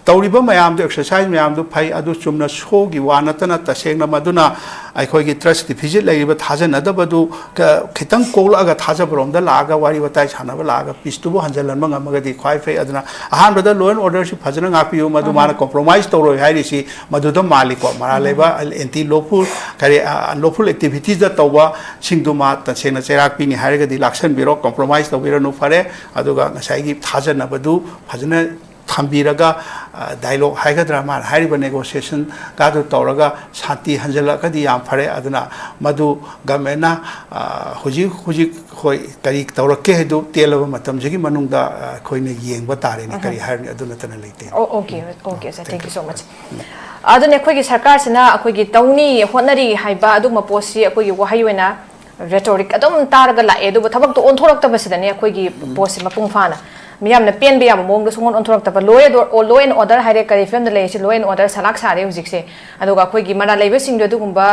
ꯇꯧꯔꯤꯕ ꯃꯌꯥꯝꯗꯣ, exercise ꯃꯌꯥꯝꯗꯣ ꯐꯩ, ꯑꯗꯨ ꯆꯨꯝꯅ show ꯒꯤ ꯋꯥ ꯅꯠꯇꯅ ꯇꯁꯦꯡꯅ ꯃꯗꯨꯅ ꯑꯩꯈꯣꯏꯒꯤ trust deficit ꯂꯩꯔꯤꯕ ꯊꯥꯖꯅꯗꯕꯗꯨ ꯀ-, ꯈꯤꯇꯪ ꯀꯣꯛꯂꯛꯑꯒ ꯊꯥꯖꯕꯔꯣꯝꯗ ꯂꯥꯛꯑꯒ ꯋꯥꯔꯤ ꯋꯥꯇꯥꯏ ꯁꯥꯟꯅꯕ ꯂꯥꯛꯑꯒ peace ꯇꯨꯕꯨ ꯍꯟꯖꯤꯜꯍꯟꯕ ꯉꯝꯃꯒꯗꯤ ꯈ꯭ꯋꯥꯏ ꯐꯩ꯫ ꯑꯗꯨꯅ ꯑꯍꯥꯟꯕꯗ law and order ꯁꯤ ꯐꯖꯅ ꯉꯥꯛꯄꯤꯌꯨ, ꯃꯗꯨ ꯃꯥꯅ compromise ꯇꯧꯔꯣꯏ ꯍꯥꯏꯔꯤꯁꯤ ꯃꯗꯨꯗ ꯃꯥꯜꯂꯤꯀꯣ꯫ ꯃꯔꯥꯜ ꯂꯩꯕ, anti lawful, ꯀꯔꯤ, ꯑ, unlawful activities ꯗ ꯇꯧꯕꯁꯤꯡꯗꯨ ꯃꯥ ꯇꯁꯦꯡꯅ ꯆꯩꯔꯥꯛ ꯄꯤꯅꯤ ꯍꯥꯏꯔꯒꯗꯤ ꯂꯥꯛꯁꯟꯕꯤꯔꯣ, compromise ꯇꯧꯕꯤꯔꯅꯨ, ꯐꯔꯦ꯫ ꯑꯗꯨꯒ ꯉꯁꯥꯏꯒꯤ ꯊꯥꯖꯅꯕꯗꯨ ꯐꯖꯅ ꯊꯝꯕꯤꯔꯒ, ꯗꯥꯏꯂꯣꯒ ꯍꯥꯏꯒꯗ꯭ꯔꯥ, ꯃꯥꯅ ꯍꯥꯏꯔꯤꯕ ꯅꯦꯒꯣꯁꯤꯌꯦꯁꯟꯒꯗꯨ ꯇꯧꯔꯒ ꯁꯥꯟꯇꯤ ꯍꯟꯖꯤꯜꯂꯛꯑꯒꯗꯤ ꯌꯥꯝ ꯐꯔꯦ꯫ ꯑꯗꯨꯅ ꯃꯗꯨ ꯒꯃꯦꯟꯅ ꯍꯧꯖꯤꯛ ꯍꯧꯖꯤꯛ ꯍꯣꯏ ꯀꯔꯤ ꯇꯧꯔꯛꯀꯦ ꯍꯥꯏꯗꯨ ꯇꯦꯜꯂꯕ ꯃꯇꯝꯁꯤꯒꯤ ꯃꯅꯨꯡꯗ ꯑꯩꯈꯣꯏꯅ ꯌꯦꯡꯕ ꯇꯥꯔꯦꯅꯦ꯫ ꯀꯔꯤ ꯍꯥꯏꯔꯨꯅꯤ? ꯑꯗꯨ ꯅꯠꯇꯅ ꯂꯩꯇꯦ꯫ Okay okay sir, thank you so much꯫ ꯑꯗꯨꯅ ꯑꯩꯈꯣꯏꯒꯤ ꯁꯔꯀꯥꯔꯁꯤꯅ ꯑꯩꯈꯣꯏꯒꯤ ꯇꯧꯅꯤ ꯍꯣꯠꯅꯔꯤ ꯍꯥꯏꯕ ꯑꯗꯨꯒꯨꯝꯕ ꯄꯣꯠꯁꯤ ꯑꯩꯈꯣꯏꯒꯤ ꯋꯥꯍꯩ ꯑꯣꯏꯅ ꯔꯦꯇꯣꯔꯤꯛ ꯑꯗꯨꯝ ꯇꯥꯔꯒ ꯂꯥꯛꯑꯦ, ꯑꯗꯨꯕꯨ ꯊꯕꯛꯇꯣ ꯑꯣꯟꯊꯣꯔꯛꯇꯕꯁꯤꯗꯅꯦ ꯑꯩꯈꯣꯏꯒꯤ ꯄꯣꯠꯁꯦ ꯃꯄꯨꯡ ꯐꯥꯅ ꯃꯤꯌꯥꯝꯅ ꯄꯦꯟꯕ ꯌꯥꯕ ꯃꯑꯣꯡꯗ ꯁꯨꯡꯑꯣꯟ ꯑꯣꯟꯊꯣꯔꯛꯇꯕ꯫ Law and order, law and order ꯍꯥꯏꯔꯦ, ꯀꯔꯤ ꯐꯤꯕꯝꯗ ꯂꯩꯔꯤꯁꯤ? Law and order ꯁꯂꯥꯛ ꯁꯥꯔꯦ ꯍꯧꯖꯤꯛꯁꯦ꯫ ꯑꯗꯨꯒ ꯑꯩꯈꯣꯏꯒꯤ ꯃꯔꯥꯜ ꯂꯩꯕꯁꯤꯡꯗꯣ ꯑꯗꯨꯒꯨꯝꯕ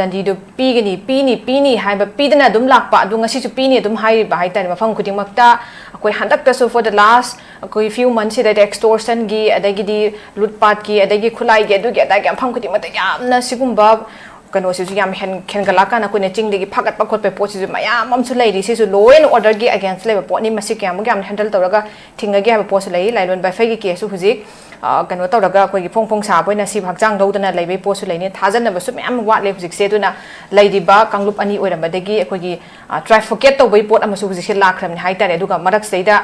ꯗꯟꯗꯤꯗꯨ ꯄꯤꯒꯅꯤ, ꯄꯤꯅꯤ, ꯄꯤꯅꯤ ꯍꯥꯏꯕ ꯄꯤꯗꯅ ꯑꯗꯨꯝ ꯂꯥꯛꯄ, ꯑꯗꯨ ꯉꯁꯤꯁꯨ ꯄꯤꯅꯤ ꯑꯗꯨꯝ ꯍꯥꯏꯔꯤꯕ ꯍꯥꯏꯇꯥꯔꯦ꯫ ꯃꯐꯝ ꯈꯨꯗꯤꯡꯃꯛꯇ ꯑꯩꯈꯣꯏ ꯍꯟꯗꯛꯇꯁꯨ for the last ꯑꯩꯈꯣꯏ few months ꯁꯤꯗ extortion ꯒꯤ, ꯑꯗꯒꯤꯗꯤ ꯂꯨꯠꯄꯥꯠꯀꯤ, ꯑꯗꯒꯤ ꯈꯨꯠꯂꯥꯏꯒꯤ, ꯑꯗꯨꯒꯤ ꯑꯗꯥꯒꯤ ꯃꯐꯝ ꯈꯨꯗꯤꯡꯃꯛꯇ ꯌꯥꯝꯅ ꯁꯤꯒꯨꯝꯕ ꯀꯩꯅꯣꯁꯤꯁꯨ ꯌꯥꯝ ꯍꯦꯟ ꯍꯦꯟꯒꯠꯂꯛꯀꯥꯟꯗ ꯑꯩꯈꯣꯏꯅ ꯆꯤꯡꯗꯒꯤ ꯐꯥꯒꯠꯄ ꯈꯣꯠꯄ ꯄꯣꯠꯁꯤꯁꯨ ꯃꯌꯥꯝ ꯑꯃꯁꯨ ꯂꯩꯔꯤ꯫ ꯁꯤꯁꯨ law and order ꯒꯤ against ꯂꯩꯕ ꯄꯣꯠꯅꯤ꯫ ꯃꯁꯤ ꯀꯌꯥꯃꯨꯛ ꯌꯥꯝꯅ handle ꯇꯧꯔꯒ ꯊꯤꯡꯉꯒꯦ ꯍꯥꯏꯕ ꯄꯣꯠꯁꯨ ꯂꯩꯔꯤ꯫ ꯂꯥꯏꯂꯣꯟ ꯕꯥꯏꯐꯩꯒꯤ case ꯁꯨ ꯍꯧꯖꯤꯛ ꯀꯩꯅꯣ ꯇꯧꯔꯒ ꯑꯩꯈꯣꯏꯒꯤ ꯐꯣꯡ ꯐꯣꯡ ꯁꯥꯕ ꯑꯣꯏꯅ ꯁꯤꯕ ꯍꯛꯆꯥꯡ ꯂꯧꯗꯅ ꯂꯩꯕꯒꯤ ꯄꯣꯠꯁꯨ ꯂꯩꯅꯤ꯫ ꯊꯥꯖꯅꯕꯁꯨ ꯃꯌꯥꯝ ꯋꯥꯠꯂꯦ ꯍꯧꯖꯤꯛꯁꯦ꯫ ꯑꯗꯨꯅ ꯂꯩꯔꯤꯕ ꯀꯥꯡꯂꯨꯞ ꯑꯅꯤ ꯑꯣꯏꯔꯝꯕꯗꯒꯤ ꯑꯩꯈꯣꯏꯒꯤ trifurcate ꯇꯧꯕꯒꯤ ꯄꯣꯠ ꯑꯃꯁꯨ ꯍꯧꯖꯤꯛꯁꯦ ꯂꯥꯛꯈ꯭ꯔꯕꯅꯤ ꯍꯥꯏꯇꯥꯔꯦ꯫ ꯑꯗꯨꯒ ꯃꯔꯛꯁꯤꯗꯩꯗ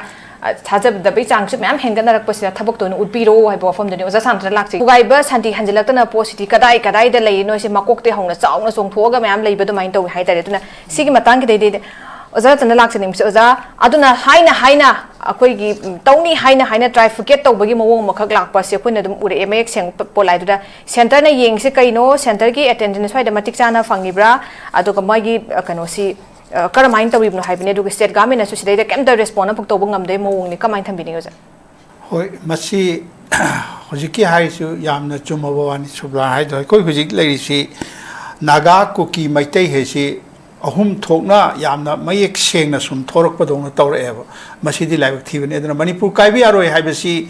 ꯊꯥꯖꯗꯕꯩ ꯆꯥꯡꯁꯨ ꯃꯌꯥꯝ ꯍꯦꯟꯒꯠꯅꯔꯛꯄꯁꯤꯗ ꯊꯕꯛꯇꯣ ꯑꯣꯏꯅ ꯎꯠꯄꯤꯔꯣ ꯍꯥꯏꯕ ꯋꯥꯐꯝꯗꯨꯅꯤ꯫ ꯑꯣꯖꯥ ꯁꯥꯟꯇꯅ ꯂꯥꯛꯆꯩ꯫ ꯄꯨꯒꯥꯏꯕ ꯁꯥꯟꯇꯤ ꯍꯟꯖꯤꯜꯂꯛꯇꯅ ꯄꯣꯠꯁꯤꯗꯤ ꯀꯗꯥꯏ ꯀꯗꯥꯏꯗ ꯂꯩꯔꯤꯅꯣ ꯁꯤ ꯃꯀꯣꯛꯇꯩ ꯍꯧꯅ ꯆꯥꯎꯅ ꯆꯣꯡꯊꯣꯛꯑꯒ ꯃꯌꯥꯝ ꯂꯩꯕ ꯑꯗꯨꯃꯥꯏꯅ ꯇꯧꯋꯤ ꯍꯥꯏꯇꯥꯔꯦ꯫ ꯑꯗꯨꯅ ꯁꯤꯒꯤ ꯃꯇꯥꯡꯒꯤꯗꯩꯗꯤ ꯑꯣꯖꯥ ꯔꯇꯟꯗ ꯂꯥꯛꯆꯅꯤꯡꯕꯁꯦ, ꯑꯣꯖꯥ, ꯑꯗꯨꯅ ꯍꯥꯏꯅ ꯍꯥꯏꯅ ꯑꯩꯈꯣꯏꯒꯤ ꯇꯧꯅꯤ ꯍꯥꯏꯅ ꯍꯥꯏꯅ trifurcate ꯇꯧꯕꯒꯤ ꯃꯑꯣꯡ ꯑꯃꯈꯛ ꯂꯥꯛꯄꯁꯦ ꯑꯩꯈꯣꯏꯅ ꯑꯗꯨꯝ ꯎꯔꯛꯑꯦ ꯃꯌꯦꯛ ꯁꯦꯡꯕ ꯄꯣꯠꯂꯥꯏꯗꯨꯗ꯫ Centre ꯅ ꯌꯦꯡꯉꯤꯁꯦ ꯀꯩꯅꯣ, centre ꯒꯤ attention ꯁ꯭ꯋꯥꯏꯗ ꯃꯇꯤꯛ ꯆꯥꯅ ꯐꯪꯉꯤꯕ꯭ꯔꯥ, ꯑꯗꯨꯒ ꯃꯣꯏꯒꯤ ꯀꯩꯅꯣꯁꯤ ꯀꯔꯝꯍꯥꯏꯅ ꯇꯧꯔꯤꯕꯅꯣ ꯍꯥꯏꯕꯅꯤ꯫ ꯑꯗꯨꯒ state government ꯅꯁꯨ ꯁꯤꯗꯩꯗ ꯀꯩꯝꯇ respond ꯑꯃꯐꯥꯎ ꯇꯧꯕ ꯉꯝꯗꯕꯒꯤ ꯃꯑꯣꯡꯅꯤ꯫ ꯀꯃꯥꯏꯅ ꯊꯝꯕꯤꯅꯤꯡꯉꯤ ꯑꯣꯖꯥ? ꯍꯣꯏ, ꯃꯁꯤ ꯍꯧꯖꯤꯛꯀꯤ ꯍꯥꯏꯔꯤꯁꯨ ꯌꯥꯝꯅ ꯆꯨꯝꯃꯕ ꯋꯥꯅꯤ ꯁꯨꯕ꯭ꯂꯥ ꯍꯥꯏꯗꯣ꯫ ꯑꯩꯈꯣꯏ ꯍꯧꯖꯤꯛ ꯂꯩꯔꯤꯁꯤ ꯅꯥꯒꯥ, ꯀꯨꯀꯤ, ꯃꯩꯇꯩ ꯍꯥꯏꯁꯤ ꯑꯍꯨꯝ ꯊꯣꯛꯅ ꯌꯥꯝꯅ ꯃꯌꯦꯛ ꯁꯦꯡꯅ ꯁꯨꯝ ꯊꯣꯔꯛꯄꯗꯧꯅ ꯇꯧꯔꯛꯑꯦꯕ꯫ ꯃꯁꯤꯗꯤ ꯂꯥꯏꯕꯛ ꯊꯤꯕꯅꯤ꯫ ꯑꯗꯨꯅ ꯃꯅꯤꯄꯨꯔ ꯀꯥꯏꯕ ꯌꯥꯔꯣꯏ ꯍꯥꯏꯕꯁꯤ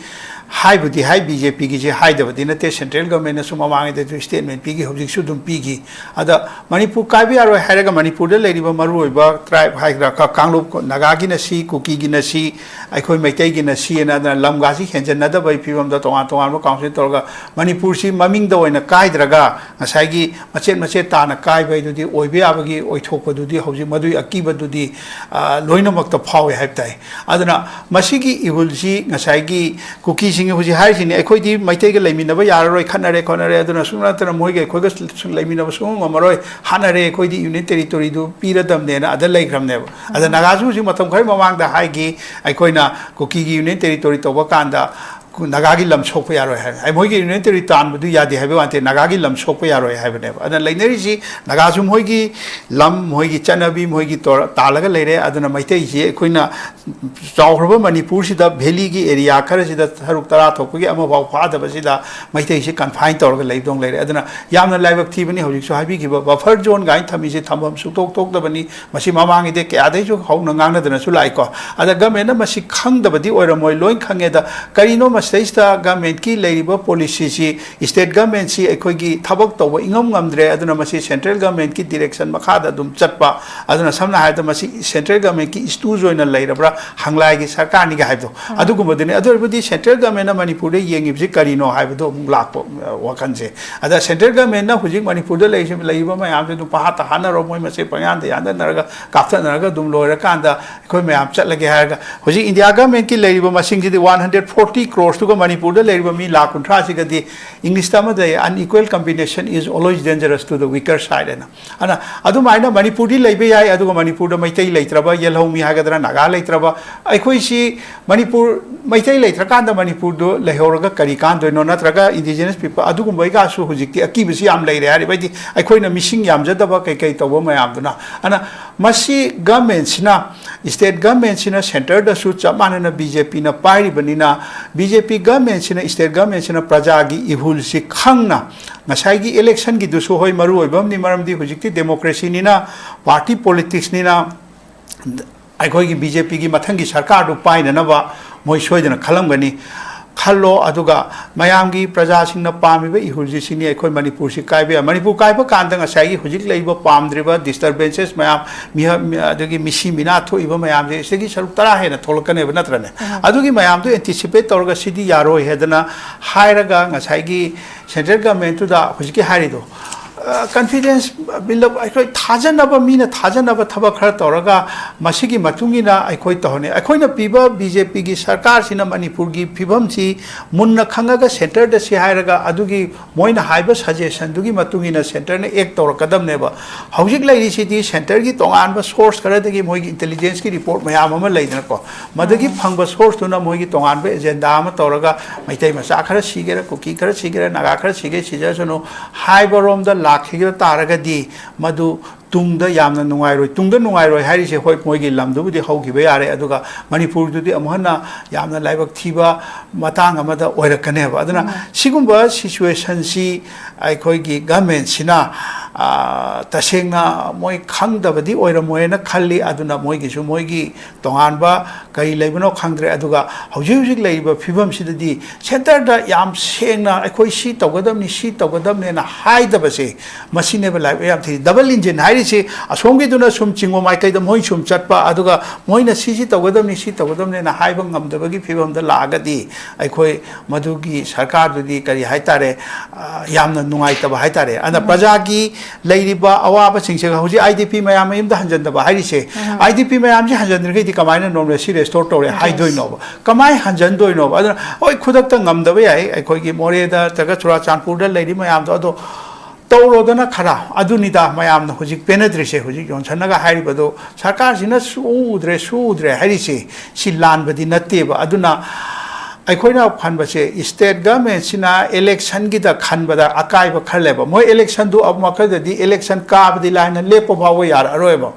ꯍꯥꯏꯕꯨꯗꯤ ꯍꯥꯏ, ꯕꯤ ꯖꯦ ꯄꯤꯒꯤꯁꯦ ꯍꯥꯏꯗꯕꯗꯤ ꯅꯠꯇꯦ, ꯁꯦꯟꯇ꯭ꯔꯦꯜ ꯒꯚꯔꯟꯃꯦꯟꯅꯁꯨ ꯃꯃꯥꯡꯉꯩꯗꯁꯨ ꯁ꯭ꯇꯦꯠꯃꯦꯟ ꯄꯤꯈꯤ, ꯍꯧꯖꯤꯛꯁꯨ ꯑꯗꯨꯝ ꯄꯤꯈꯤ꯫ ꯑꯗ ꯃꯅꯤꯄꯨꯔ ꯀꯥꯏꯕ ꯌꯥꯔꯣꯏ ꯍꯥꯏꯔꯒ ꯃꯅꯤꯄꯨꯔꯗ ꯂꯩꯔꯤꯕ ꯃꯔꯨꯑꯣꯏꯕ ꯇ꯭ꯔꯥꯏꯕ ꯍꯥꯏꯒꯗ꯭ꯔꯥ, ꯀ-, ꯀꯥꯡꯂꯨꯞ, ꯅꯥꯒꯥꯒꯤꯅ ꯁꯤ, ꯀꯨꯀꯤꯒꯤꯅ ꯁꯤ, ꯑꯩꯈꯣꯏ ꯃꯩꯇꯩꯒꯤꯅ ꯁꯤ ꯑꯅ, ꯑꯗꯨꯅ ꯂꯝꯒꯥꯁꯤ ꯍꯦꯟꯖꯟꯅꯗꯕꯒꯤ ꯐꯤꯕꯝꯗ ꯇꯣꯉꯥꯟ ꯇꯣꯉꯥꯟꯕ ꯀꯥꯎꯟꯁꯤꯜ ꯇꯧꯔꯒ ꯃꯅꯤꯄꯨꯔꯁꯤ ꯃꯃꯤꯡꯗ ꯑꯣꯏꯅ ꯀꯥꯏꯗ꯭ꯔꯒ ꯉꯁꯥꯏꯒꯤ ꯃꯆꯦꯠ ꯃꯆꯦꯠ ꯇꯥꯅ ꯀꯥꯏꯕ ꯍꯥꯏꯗꯨꯗꯤ ꯑꯣꯏꯕ ꯌꯥꯕꯒꯤ ꯑꯣꯏꯊꯣꯛꯄꯗꯨꯗꯤ ꯍꯧꯖꯤꯛ ꯃꯗꯨꯒꯤ ꯑꯀꯤꯕꯗꯨꯗꯤ, ꯑ, ꯂꯣꯏꯅꯃꯛꯇ ꯐꯥꯎꯏ ꯍꯥꯏꯕ ꯇꯥꯏ꯫ ꯑꯗꯨꯅ ꯃꯁꯤꯒꯤ ꯏꯍꯨꯜꯁꯤ ꯉꯁꯥꯏꯒꯤ ꯀꯨꯀꯤꯁꯤꯡ ꯍꯧꯖꯤꯛ ꯍꯥꯏꯔꯤꯁꯤꯅꯤ, "ꯑꯩꯈꯣꯏꯗꯤ ꯃꯩꯇꯩꯒ ꯂꯩꯃꯤꯟꯅꯕ ꯌꯥꯔꯔꯣꯏ, ꯈꯠꯅꯔꯦ ꯈꯣꯠꯅꯔꯦ, ꯑꯗꯨꯅ ꯁꯨꯡ ꯅꯠꯇꯅ ꯃꯣꯏꯒ ꯑꯩꯈꯣꯏꯒ ꯁꯨ-, ꯂꯩꯃꯤꯟꯅꯕ ꯁꯨꯡꯉꯝ ꯉꯝꯃꯔꯣꯏ, ꯍꯥꯠꯅꯔꯦ, ꯑꯩꯈꯣꯏꯗꯤ ꯌꯨꯅꯤꯌꯟ ꯇꯦꯔꯤꯇꯣꯔꯤꯗꯨ ꯄꯤꯔꯗꯕꯅꯦꯅ" ꯑꯗ ꯂꯩꯈ꯭ꯔꯕꯅꯦꯕ꯫ ꯑꯗ ꯅꯥꯒꯥꯁꯨ ꯍꯧꯖꯤꯛ ꯃꯇꯝ ꯈꯔ ꯃꯃꯥꯡꯗ ꯍꯥꯏꯈꯤ, "ꯑꯩꯈꯣꯏꯅ ꯀꯨꯀꯤꯒꯤ ꯌꯨꯅꯤꯌꯟ ꯇꯦꯔꯤꯇꯣꯔꯤ ꯇꯧꯕ ꯀꯥꯟꯗ ꯅꯥꯒꯥꯒꯤ ꯂꯝ ꯁꯣꯛꯄ ꯌꯥꯔꯣꯏ" ꯍꯥꯏ꯫ ꯑꯩ ꯃꯣꯏꯒꯤ ꯌꯨꯅꯤꯌꯟ ꯇꯦꯔꯤꯇꯣꯔꯤ ꯇꯥꯟꯕꯗꯨ ꯌꯥꯗꯦ ꯍꯥꯏꯕ ꯋꯥ ꯅꯠꯇꯦ, ꯅꯥꯒꯥꯒꯤ ꯂꯝ ꯁꯣꯛꯄ ꯌꯥꯔꯣꯏ ꯍꯥꯏꯕꯅꯦꯕ꯫ ꯑꯗꯨꯅ ꯂꯩꯅꯔꯤꯁꯤ ꯅꯥꯒꯥꯁꯨ ꯃꯣꯏꯒꯤ ꯂꯝ, ꯃꯣꯏꯒꯤ ꯆꯠꯅꯕꯤ, ꯃꯣꯏꯒꯤ ꯇꯧꯔ-, ꯇꯥꯜꯂꯒ ꯂꯩꯔꯦ꯫ ꯑꯗꯨꯅ ꯃꯩꯇꯩꯁꯤ ꯑꯩꯈꯣꯏꯅ ꯆꯥꯎꯈ꯭ꯔꯕ ꯃꯅꯤꯄꯨꯔꯁꯤꯗ ꯚꯦꯂꯤꯒꯤ ꯑꯦꯔꯤꯌꯥ ꯈꯔꯁꯤꯗ ꯇꯔꯨꯛ ꯇꯔꯥ ꯊꯣꯛꯄꯒꯤ ꯑꯃꯐꯥꯎ ꯐꯥꯗꯕꯁꯤꯗ ꯃꯩꯇꯩꯁꯤ ꯀꯟꯐꯥꯏꯟ ꯇꯧꯔꯒ ꯂꯩꯕꯗꯧꯅ ꯂꯩꯔꯦ꯫ ꯑꯗꯨꯅ ꯌꯥꯝꯅ ꯂꯥꯏꯕꯛ ꯊꯤꯕꯅꯤ꯫ ꯍꯧꯖꯤꯛꯁꯨ ꯍꯥꯏꯕꯤꯈꯤꯕ ꯕꯐꯔ ꯖꯣꯟ ꯀꯥꯏꯅ ꯊꯝꯃꯤꯁꯦ ꯊꯝꯐꯝ ꯁꯨꯛꯊꯣꯛ ꯊꯣꯛꯇꯕꯅꯤ꯫ ꯃꯁꯤ ꯃꯃꯥꯡꯒꯤꯗꯤ ꯀꯌꯥꯗꯩꯁꯨ ꯍꯧꯅ ꯉꯥꯡꯅꯗꯅꯁꯨ ꯂꯥꯛꯏꯀꯣ꯫ ꯑꯗ ꯒꯃꯦꯟꯅ ꯃꯁꯤ ꯈꯪꯗꯕꯗꯤ ꯑꯣꯏꯔꯝꯃꯣꯏ, ꯂꯣꯏ ꯈꯪꯉꯦꯗ꯫ ꯀꯔꯤꯅꯣ ꯃꯁꯤꯗꯩꯁꯤꯗ ꯒꯃꯦꯟꯀꯤ ꯂꯩꯔꯤꯕ ꯄꯣꯂꯤꯁꯤꯁꯤ, ꯁ꯭ꯇꯦꯠ ꯒꯃꯦꯟꯁꯤ ꯑꯩꯈꯣꯏꯒꯤ ꯊꯕꯛ ꯇꯧꯕ ꯏꯉꯝ ꯉꯝꯗ꯭ꯔꯦ, ꯑꯗꯨꯅ ꯃꯁꯤ ꯁꯦꯟꯇ꯭ꯔꯦꯜ ꯒꯃꯦꯟꯀꯤ ꯗꯤꯔꯦꯛꯁꯟ ꯃꯈꯥꯗ ꯑꯗꯨꯝ ꯆꯠꯄ, ꯑꯗꯨꯅ ꯁꯝꯅ ꯍꯥꯏꯔꯕꯗ ꯃꯁꯤ ꯁꯦꯟꯇ꯭ꯔꯦꯜ ꯒꯃꯦꯟꯀꯤ ꯏꯁꯇꯨꯁ ꯑꯣꯏꯅ ꯂꯩꯔꯕ꯭ꯔꯥ, ꯍꯪꯂꯥꯏꯒꯤ ꯁꯔꯀꯥꯔꯅꯤꯒ ꯍꯥꯏꯕꯗꯣ, ꯑꯗꯨꯒꯨꯝꯕꯗꯨꯅꯤ꯫ ꯑꯗꯨ ꯑꯣꯏꯔꯕꯗꯤ ꯁꯦꯟꯇ꯭ꯔꯦꯜ ꯒꯃꯦꯟꯅ ꯃꯅꯤꯄꯨꯔꯗ ꯌꯦꯡꯉꯤꯕꯁꯤ ꯀꯔꯤꯅꯣ ꯍꯥꯏꯕꯗꯣ ꯑꯃꯨꯛ ꯂꯥꯛꯄ, ꯑ, ꯋꯥꯈꯜꯁꯦ꯫ ꯑꯗ ꯁꯦꯟꯇ꯭ꯔꯦꯜ ꯒꯃꯦꯟꯅ ꯍꯧꯖꯤꯛ ꯃꯅꯤꯄꯨꯔꯗ ꯂꯩꯔꯤꯁꯤ, ꯂꯩꯔꯤꯕ ꯃꯌꯥꯝꯁꯦ ꯑꯗꯨꯝ ꯄꯪꯍꯥꯠꯇ ꯍꯥꯠꯅꯔꯣ, ꯃꯣꯏ ꯃꯁꯦ ꯄꯪꯌꯥꯟꯗ ꯌꯥꯟꯗꯅꯔꯒ ꯀꯥꯞꯊꯠꯅꯔꯒ ꯑꯗꯨꯝ ꯂꯣꯏꯔꯀꯥꯟꯗ ꯑꯩꯈꯣꯏ ꯃꯌꯥꯝ ꯆꯠꯂꯒꯦ ꯍꯥꯏꯔꯒ, ꯍꯧꯖꯤꯛ ꯏꯟꯗꯤꯌꯥ ꯒꯃꯦꯟꯀꯤ ꯂꯩꯔꯤꯕ ꯃꯁꯤꯡꯁꯤꯗꯤ ꯋꯥꯟ ꯍꯟꯗ꯭ꯔꯦꯠ ꯐꯣꯔꯇꯤ ꯀ꯭ꯔꯣꯔꯁꯇꯨꯒ ꯃꯅꯤꯄꯨꯔꯗ ꯂꯩꯔꯤꯕ ꯃꯤ ꯂꯥꯈ ꯀꯨꯟꯊ꯭ꯔꯥꯁꯤꯒꯗꯤ, ꯏꯪꯂꯤꯁꯇ ꯑꯃꯗ "Unequal competition is always dangerous to the weaker side" ꯍꯥꯏꯅ꯫ ꯑꯗꯨꯅ ꯑꯗꯨꯃꯥꯏꯅ ꯃꯅꯤꯄꯨꯔꯗꯤ ꯂꯩꯕ ꯌꯥꯏ, ꯑꯗꯨꯒ ꯃꯅꯤꯄꯨꯔꯗ ꯃꯩꯇꯩ ꯂꯩꯇ꯭ꯔꯕ, ꯌꯦꯜꯍꯧꯃꯤ ꯍꯥꯏꯒꯗ꯭ꯔꯥ, ꯅꯥꯒꯥ ꯂꯩꯇ꯭ꯔꯕ, ꯑꯩꯈꯣꯏꯁꯤ ꯃꯅꯤꯄꯨꯔ, ꯃꯩꯇꯩ ꯂꯩꯇ꯭ꯔꯀꯥꯟꯗ ꯃꯅꯤꯄꯨꯔꯗꯨ ꯂꯩꯍꯧꯔꯒ ꯀꯔꯤ ꯀꯥꯟꯗꯣꯏꯅꯣ? ꯅꯠꯇ꯭ꯔꯒ indigenous people ꯑꯗꯨꯒꯨꯝꯕꯩꯒꯁꯨ ꯍꯧꯖꯤꯛꯇꯤ ꯑꯀꯤꯕꯁꯤ ꯌꯥꯝ ꯂꯩꯔꯦ ꯍꯥꯏꯔꯤꯕ, ꯍꯥꯏꯗꯤ ꯑꯩꯈꯣꯏꯅ ꯃꯤꯁꯤꯡ ꯌꯥꯝꯖꯗꯕ ꯀꯩ ꯀꯩ ꯇꯧꯕ ꯃꯌꯥꯝꯗꯨꯅ꯫ ꯑꯗꯨꯅ ꯃꯁꯤ ꯒꯃꯦꯟꯁꯤꯅ, ꯁ꯭ꯇꯦꯠ ꯒꯃꯦꯟꯁꯤꯅ ꯁꯦꯟꯇꯔꯗꯁꯨ ꯆꯞ ꯃꯥꯟꯅꯅ ꯕꯤ ꯖꯦ ꯄꯤꯅ ꯄꯥꯏꯔꯤꯕꯅꯤꯅ, ꯕꯤ ꯖꯦ ꯄꯤ ꯒꯃꯦꯟꯁꯤꯅ ꯁ꯭ꯇꯦꯠ ꯒꯃꯦꯟꯁꯤꯅ ꯄ꯭ꯔꯖꯥꯒꯤ ꯏꯍꯨꯜꯁꯤ ꯈꯪꯅ, ꯉꯁꯥꯏꯒꯤ ꯏꯂꯦꯛꯁꯟꯒꯤꯗꯨꯁꯨ ꯍꯣꯏ ꯃꯔꯨ ꯑꯣꯏꯕ ꯑꯃꯅꯤ, ꯃꯔꯝꯗꯤ ꯍꯧꯖꯤꯛꯇꯤ ꯗꯦꯃꯣꯀ꯭ꯔꯦꯁꯤꯅꯤꯅ, ꯄꯥꯔꯇꯤ ꯄꯣꯂꯤꯇꯤꯛꯁꯅꯤꯅ, ꯑꯩꯈꯣꯏꯒꯤ ꯕꯤ ꯖꯦ ꯄꯤꯒꯤ ꯃꯊꯪꯒꯤ ꯁꯔꯀꯥꯔꯗꯨ ꯄꯥꯏꯅꯅꯕ ꯃꯣꯏ ꯁꯣꯏꯗꯅ ꯈꯜꯂꯝꯒꯅꯤ꯫ ꯈꯜꯂꯣ, ꯑꯗꯨꯒ ꯃꯌꯥꯝꯒꯤ, ꯄ꯭ꯔꯖꯥꯁꯤꯡꯅ ꯄꯥꯝꯃꯤꯕ ꯏꯍꯨꯜꯁꯤꯡꯁꯤꯅꯤ ꯑꯩꯈꯣꯏ ꯃꯅꯤꯄꯨꯔꯁꯤ ꯀꯥꯏꯕ ꯌꯥꯏ꯫ ꯃꯅꯤꯄꯨꯔ ꯀꯥꯏꯕ ꯀꯥꯟꯗ ꯉꯁꯥꯏꯒꯤ ꯍꯧꯖꯤꯛ ꯂꯩꯔꯤꯕ ꯄꯥꯝꯗ꯭ꯔꯤꯕ disturbances ꯃꯌꯥꯝ, ꯃꯤꯍ-, ꯃꯤ-, ꯑꯗꯒꯤ ꯃꯤꯁꯤ ꯃꯤꯅꯥ ꯊꯣꯛꯏꯕ ꯃꯌꯥꯝꯁꯦ ꯁꯤꯗꯒꯤ ꯁꯔꯨꯛ ꯇꯔꯥ ꯍꯦꯟꯅ ꯊꯣꯛꯂꯛꯀꯅꯦꯕ, ꯅꯠꯇ꯭ꯔꯅꯦ? ꯑꯗꯨꯒꯤ ꯃꯌꯥꯝꯗꯨ anticipate ꯇꯧꯔꯒ ꯁꯤꯗꯤ ꯌꯥꯔꯣꯏ ꯍꯥꯏꯗꯅ ꯍꯥꯏꯔꯒ ꯉꯁꯥꯏꯒꯤ central government ꯇꯨꯗ ꯍꯧꯖꯤꯛꯀꯤ ꯍꯥꯏꯔꯤꯗꯣ, ꯑ, confidence build up, ꯑꯩꯈꯣꯏ ꯊꯥꯖꯅꯕ, ꯃꯤꯅ ꯊꯥꯖꯅꯕ ꯊꯕꯛ ꯈꯔ ꯇꯧꯔꯒ ꯃꯁꯤꯒꯤ ꯃꯇꯨꯡ ꯏꯟꯅ ꯑꯩꯈꯣꯏ ꯇꯧꯍꯟꯅꯤ꯫ ꯑꯩꯈꯣꯏꯅ ꯄꯤꯕ BJP ꯒꯤ ꯁꯔꯀꯥꯔꯁꯤꯅ ꯃꯅꯤꯄꯨꯔꯒꯤ ꯐꯤꯕꯝꯁꯤ ꯃꯨꯟꯅ ꯈꯪꯉꯒ centre ꯗ ꯁꯤ ꯍꯥꯏꯔꯒ ꯑꯗꯨꯒꯤ ꯃꯣꯏꯅ ꯍꯥꯏꯕ suggestion ꯗꯨꯒꯤ ꯃꯇꯨꯡ ꯏꯟꯅ centre ꯅ act ꯇꯧꯔꯛꯀꯗꯕꯅꯦꯕ꯫ ꯍꯧꯖꯤꯛ ꯂꯩꯔꯤꯁꯤꯗꯤ centre ꯒꯤ ꯇꯣꯉꯥꯟꯕ source ꯈꯔꯗꯒꯤ ꯃꯣꯏꯒꯤ intelligence ꯀꯤ report ꯃꯌꯥꯝ ꯑꯃ ꯂꯩꯗꯅꯀꯣ, ꯃꯗꯨꯒꯤ ꯐꯪꯕ source ꯇꯨꯅ ꯃꯣꯏꯒꯤ ꯇꯣꯉꯥꯟꯕ agenda ꯑꯃ ꯇꯧꯔꯒ ꯃꯩꯇꯩ ꯃꯆꯥ ꯈꯔ ꯁꯤꯒꯦꯔꯥ, ꯀꯨꯀꯤ ꯈꯔ ꯁꯤꯒꯦꯔꯥ, ꯅꯥꯒꯥ ꯈꯔ ꯁꯤꯒꯦ ꯁꯤꯖꯁꯅꯨ ꯍꯥꯏꯕꯔꯣꯝꯗ ꯂꯥꯛꯈꯤꯕ ꯇꯥꯔꯒꯗꯤ ꯃꯗꯨ ꯇꯨꯡꯗ ꯌꯥꯝꯅ ꯅꯨꯡꯉꯥꯏꯔꯣꯏ꯫ ꯇꯨꯡꯗ ꯅꯨꯡꯉꯥꯏꯔꯣꯏ ꯍꯥꯏꯔꯤꯁꯦ, ꯍꯣꯏ, ꯃꯣꯏꯒꯤ ꯂꯝꯗꯨꯕꯨꯗꯤ ꯍꯧꯈꯤꯕ ꯌꯥꯔꯦ, ꯑꯗꯨꯒ ꯃꯅꯤꯄꯨꯔꯗꯨꯗꯤ ꯑꯃꯨꯛ ꯍꯟꯅ ꯌꯥꯝꯅ ꯂꯥꯏꯕꯛ ꯊꯤꯕ ꯃꯇꯥꯡ ꯑꯃꯗ ꯑꯣꯏꯔꯛꯀꯅꯦꯕ꯫ ꯑꯗꯨꯅ ꯁꯤꯒꯨꯝꯕ situation ꯁꯤ ꯑꯩꯈꯣꯏꯒꯤ government ꯁꯤꯅ, ꯑ, ꯇꯁꯦꯡꯅ ꯃꯣꯏ ꯈꯪꯗꯕꯗꯤ ꯑꯣꯏꯔꯝꯃꯣꯏꯅ ꯈꯜꯂꯤ꯫ ꯑꯗꯨꯅ ꯃꯣꯏꯒꯤꯁꯨ ꯃꯣꯏꯒꯤ ꯇꯣꯉꯥꯟꯕ ꯀꯔꯤ ꯂꯩꯕꯅꯣ ꯈꯪꯗ꯭ꯔꯦ꯫ ꯑꯗꯨꯒ ꯍꯧꯖꯤꯛ ꯍꯧꯖꯤꯛ ꯂꯩꯔꯤꯕ ꯐꯤꯕꯝꯁꯤꯗꯗꯤ centre ꯗ ꯌꯥꯝ ꯁꯦꯡꯅ ꯑꯩꯈꯣꯏ ꯁꯤ ꯇꯧꯒꯗꯕꯅꯤ, ꯁꯤ ꯇꯧꯒꯗꯕꯅꯦꯅ ꯍꯥꯏꯗꯕꯁꯦ, ꯃꯁꯤꯅꯦꯕ ꯂꯥꯏꯕꯛ ꯌꯥꯝ ꯊꯤ꯫ Double engine ꯍꯥꯏꯔꯤꯁꯤ, ꯑꯁꯣꯝꯒꯤꯗꯨꯅ ꯁꯨꯝ ꯆꯤꯡꯉꯣ ꯃꯥꯏꯀꯩꯗ ꯃꯣꯏ ꯁꯨꯝ ꯆꯠꯄ, ꯑꯗꯨꯒ ꯃꯣꯏꯅ ꯁꯤꯁꯤ ꯇꯧꯒꯗꯕꯅꯤ, ꯁꯤ ꯇꯧꯒꯗꯕꯅꯦꯅ ꯍꯥꯏꯕ ꯉꯝꯗꯕꯒꯤ ꯐꯤꯕꯝꯗ ꯂꯥꯛꯑꯒꯗꯤ ꯑꯩꯈꯣꯏ ꯃꯗꯨꯒꯤ ꯁꯔꯀꯥꯔꯗꯨꯗꯤ ꯀꯔꯤ ꯍꯥꯏꯇꯥꯔꯦ, ꯑ, ꯌꯥꯝꯅ ꯅꯨꯡꯉꯥꯏꯇꯕ ꯍꯥꯏꯇꯥꯔꯦ꯫ ꯑꯗꯨꯅ ꯄ꯭ꯔꯖꯥꯒꯤ ꯂꯩꯔꯤꯕ ꯑꯋꯥꯕꯁꯤꯡꯁꯦ ꯍꯧꯖꯤꯛ IDP ꯃꯌꯥꯝ ꯃꯌꯨꯝꯗ ꯍꯟꯖꯟꯗꯕ ꯍꯥꯏꯔꯤꯁꯦ, IDP ꯃꯌꯥꯝꯁꯦ ꯍꯟꯖꯟꯗ꯭ꯔꯒꯗꯤ ꯀꯃꯥꯏꯅ normalcy restore ꯇꯧꯔꯦ ꯍꯥꯏꯗꯣꯏꯅꯣꯕ? ꯀꯃꯥꯏꯅ ꯍꯟꯖꯟꯗꯣꯏꯅꯣꯕ? ꯑꯗꯨꯅ ꯍꯣꯏ, ꯈꯨꯗꯛꯇ ꯉꯝꯗꯕ ꯌꯥꯏ, ꯑꯩꯈꯣꯏꯒꯤ ꯃꯣꯔꯦꯗ ꯅꯠꯇ꯭ꯔꯒ ꯆꯨꯔꯥꯆꯥꯟꯄꯨꯔꯗ ꯂꯩꯔꯤ ꯃꯌꯥꯝꯗꯣ, ꯑꯗꯣ ꯇꯧꯔꯣꯗꯅ ꯈꯔ꯫ ꯑꯗꯨꯅꯤꯗ ꯃꯌꯥꯝꯅ ꯍꯧꯖꯤꯛ ꯄꯦꯟꯅꯗ꯭ꯔꯤꯁꯦ꯫ ꯍꯧꯖꯤꯛ ꯖꯣꯟꯁꯟꯅꯒ ꯍꯥꯏꯔꯤꯕꯗꯣ, ꯁꯔꯀꯥꯔꯁꯤꯅ ꯁꯨ ꯎꯗ꯭ꯔꯦ, ꯁꯨ ꯎꯗ꯭ꯔꯦ ꯍꯥꯏꯔꯤꯁꯦ, ꯁꯤ ꯂꯥꯟꯕꯗꯤ ꯅꯠꯇꯦꯕ꯫ ꯑꯗꯨꯅ ꯑꯩꯈꯣꯏꯅ ꯈꯟꯕꯁꯦ, state government ꯁꯤꯅ election ꯒꯤꯗ ꯈꯟꯕꯗ ꯑꯀꯥꯏꯕ ꯈꯜꯂꯦꯕ꯫ ꯃꯣꯏ election ꯗꯨ ꯑꯃꯨꯛ ꯃꯈꯣꯏꯗꯗꯤ election ꯀꯥꯕꯗꯤ ꯂꯥꯏꯅ ꯂꯦꯞꯄ ꯐꯥꯎꯕ ꯌꯥꯔꯛꯑꯔꯣꯏꯕ꯫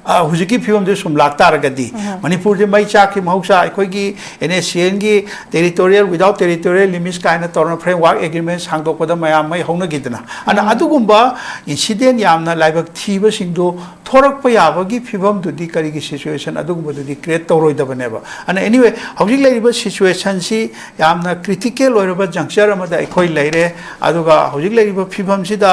ꯑ, ꯍꯧꯖꯤꯛꯀꯤ ꯐꯤꯕꯝꯁꯦ ꯁꯨꯝ ꯂꯥꯛꯇꯥꯔꯒꯗꯤ, ꯃꯅꯤꯄꯨꯔꯁꯦ ꯃꯩ ꯆꯥꯛꯈꯤ꯫ ꯃꯍꯧꯁꯥ ꯑꯩꯈꯣꯏꯒꯤ NSCN ꯒꯤ territorial, without territorial limits ꯀꯥꯏꯅ ꯇꯧꯔꯒ framework agreement ꯁꯥꯡꯗꯣꯛꯄꯗ ꯃꯌꯥꯝ ꯃꯩ ꯍꯧꯅꯈꯤꯗꯅ꯫ ꯑꯗꯨꯅ ꯑꯗꯨꯒꯨꯝꯕ incident ꯌꯥꯝꯅ ꯂꯥꯏꯕꯛ ꯊꯤꯕꯁꯤꯡꯗꯣ ꯊꯣꯔꯛꯄ ꯌꯥꯕꯒꯤ ꯐꯤꯕꯝꯗꯨꯗꯤ, ꯀꯔꯤꯒꯤ situation ꯑꯗꯨꯒꯨꯝꯕꯗꯨꯗꯤ create ꯇꯧꯔꯣꯏꯗꯕꯅꯦꯕ꯫ ꯑꯗꯨꯅ anyway, ꯍꯧꯖꯤꯛ ꯂꯩꯔꯤꯕ situation ꯁꯤ ꯁꯤ ꯌꯥꯝꯅ ꯀ꯭ꯔꯤꯇꯤꯀꯦꯜ ꯑꯣꯏꯔꯕ ꯖꯪꯆꯔ ꯑꯃꯗ ꯑꯩꯈꯣꯏ ꯂꯩꯔꯦ꯫ ꯑꯗꯨꯒ ꯍꯧꯖꯤꯛ ꯂꯩꯔꯤꯕ ꯐꯤꯕꯝꯁꯤꯗ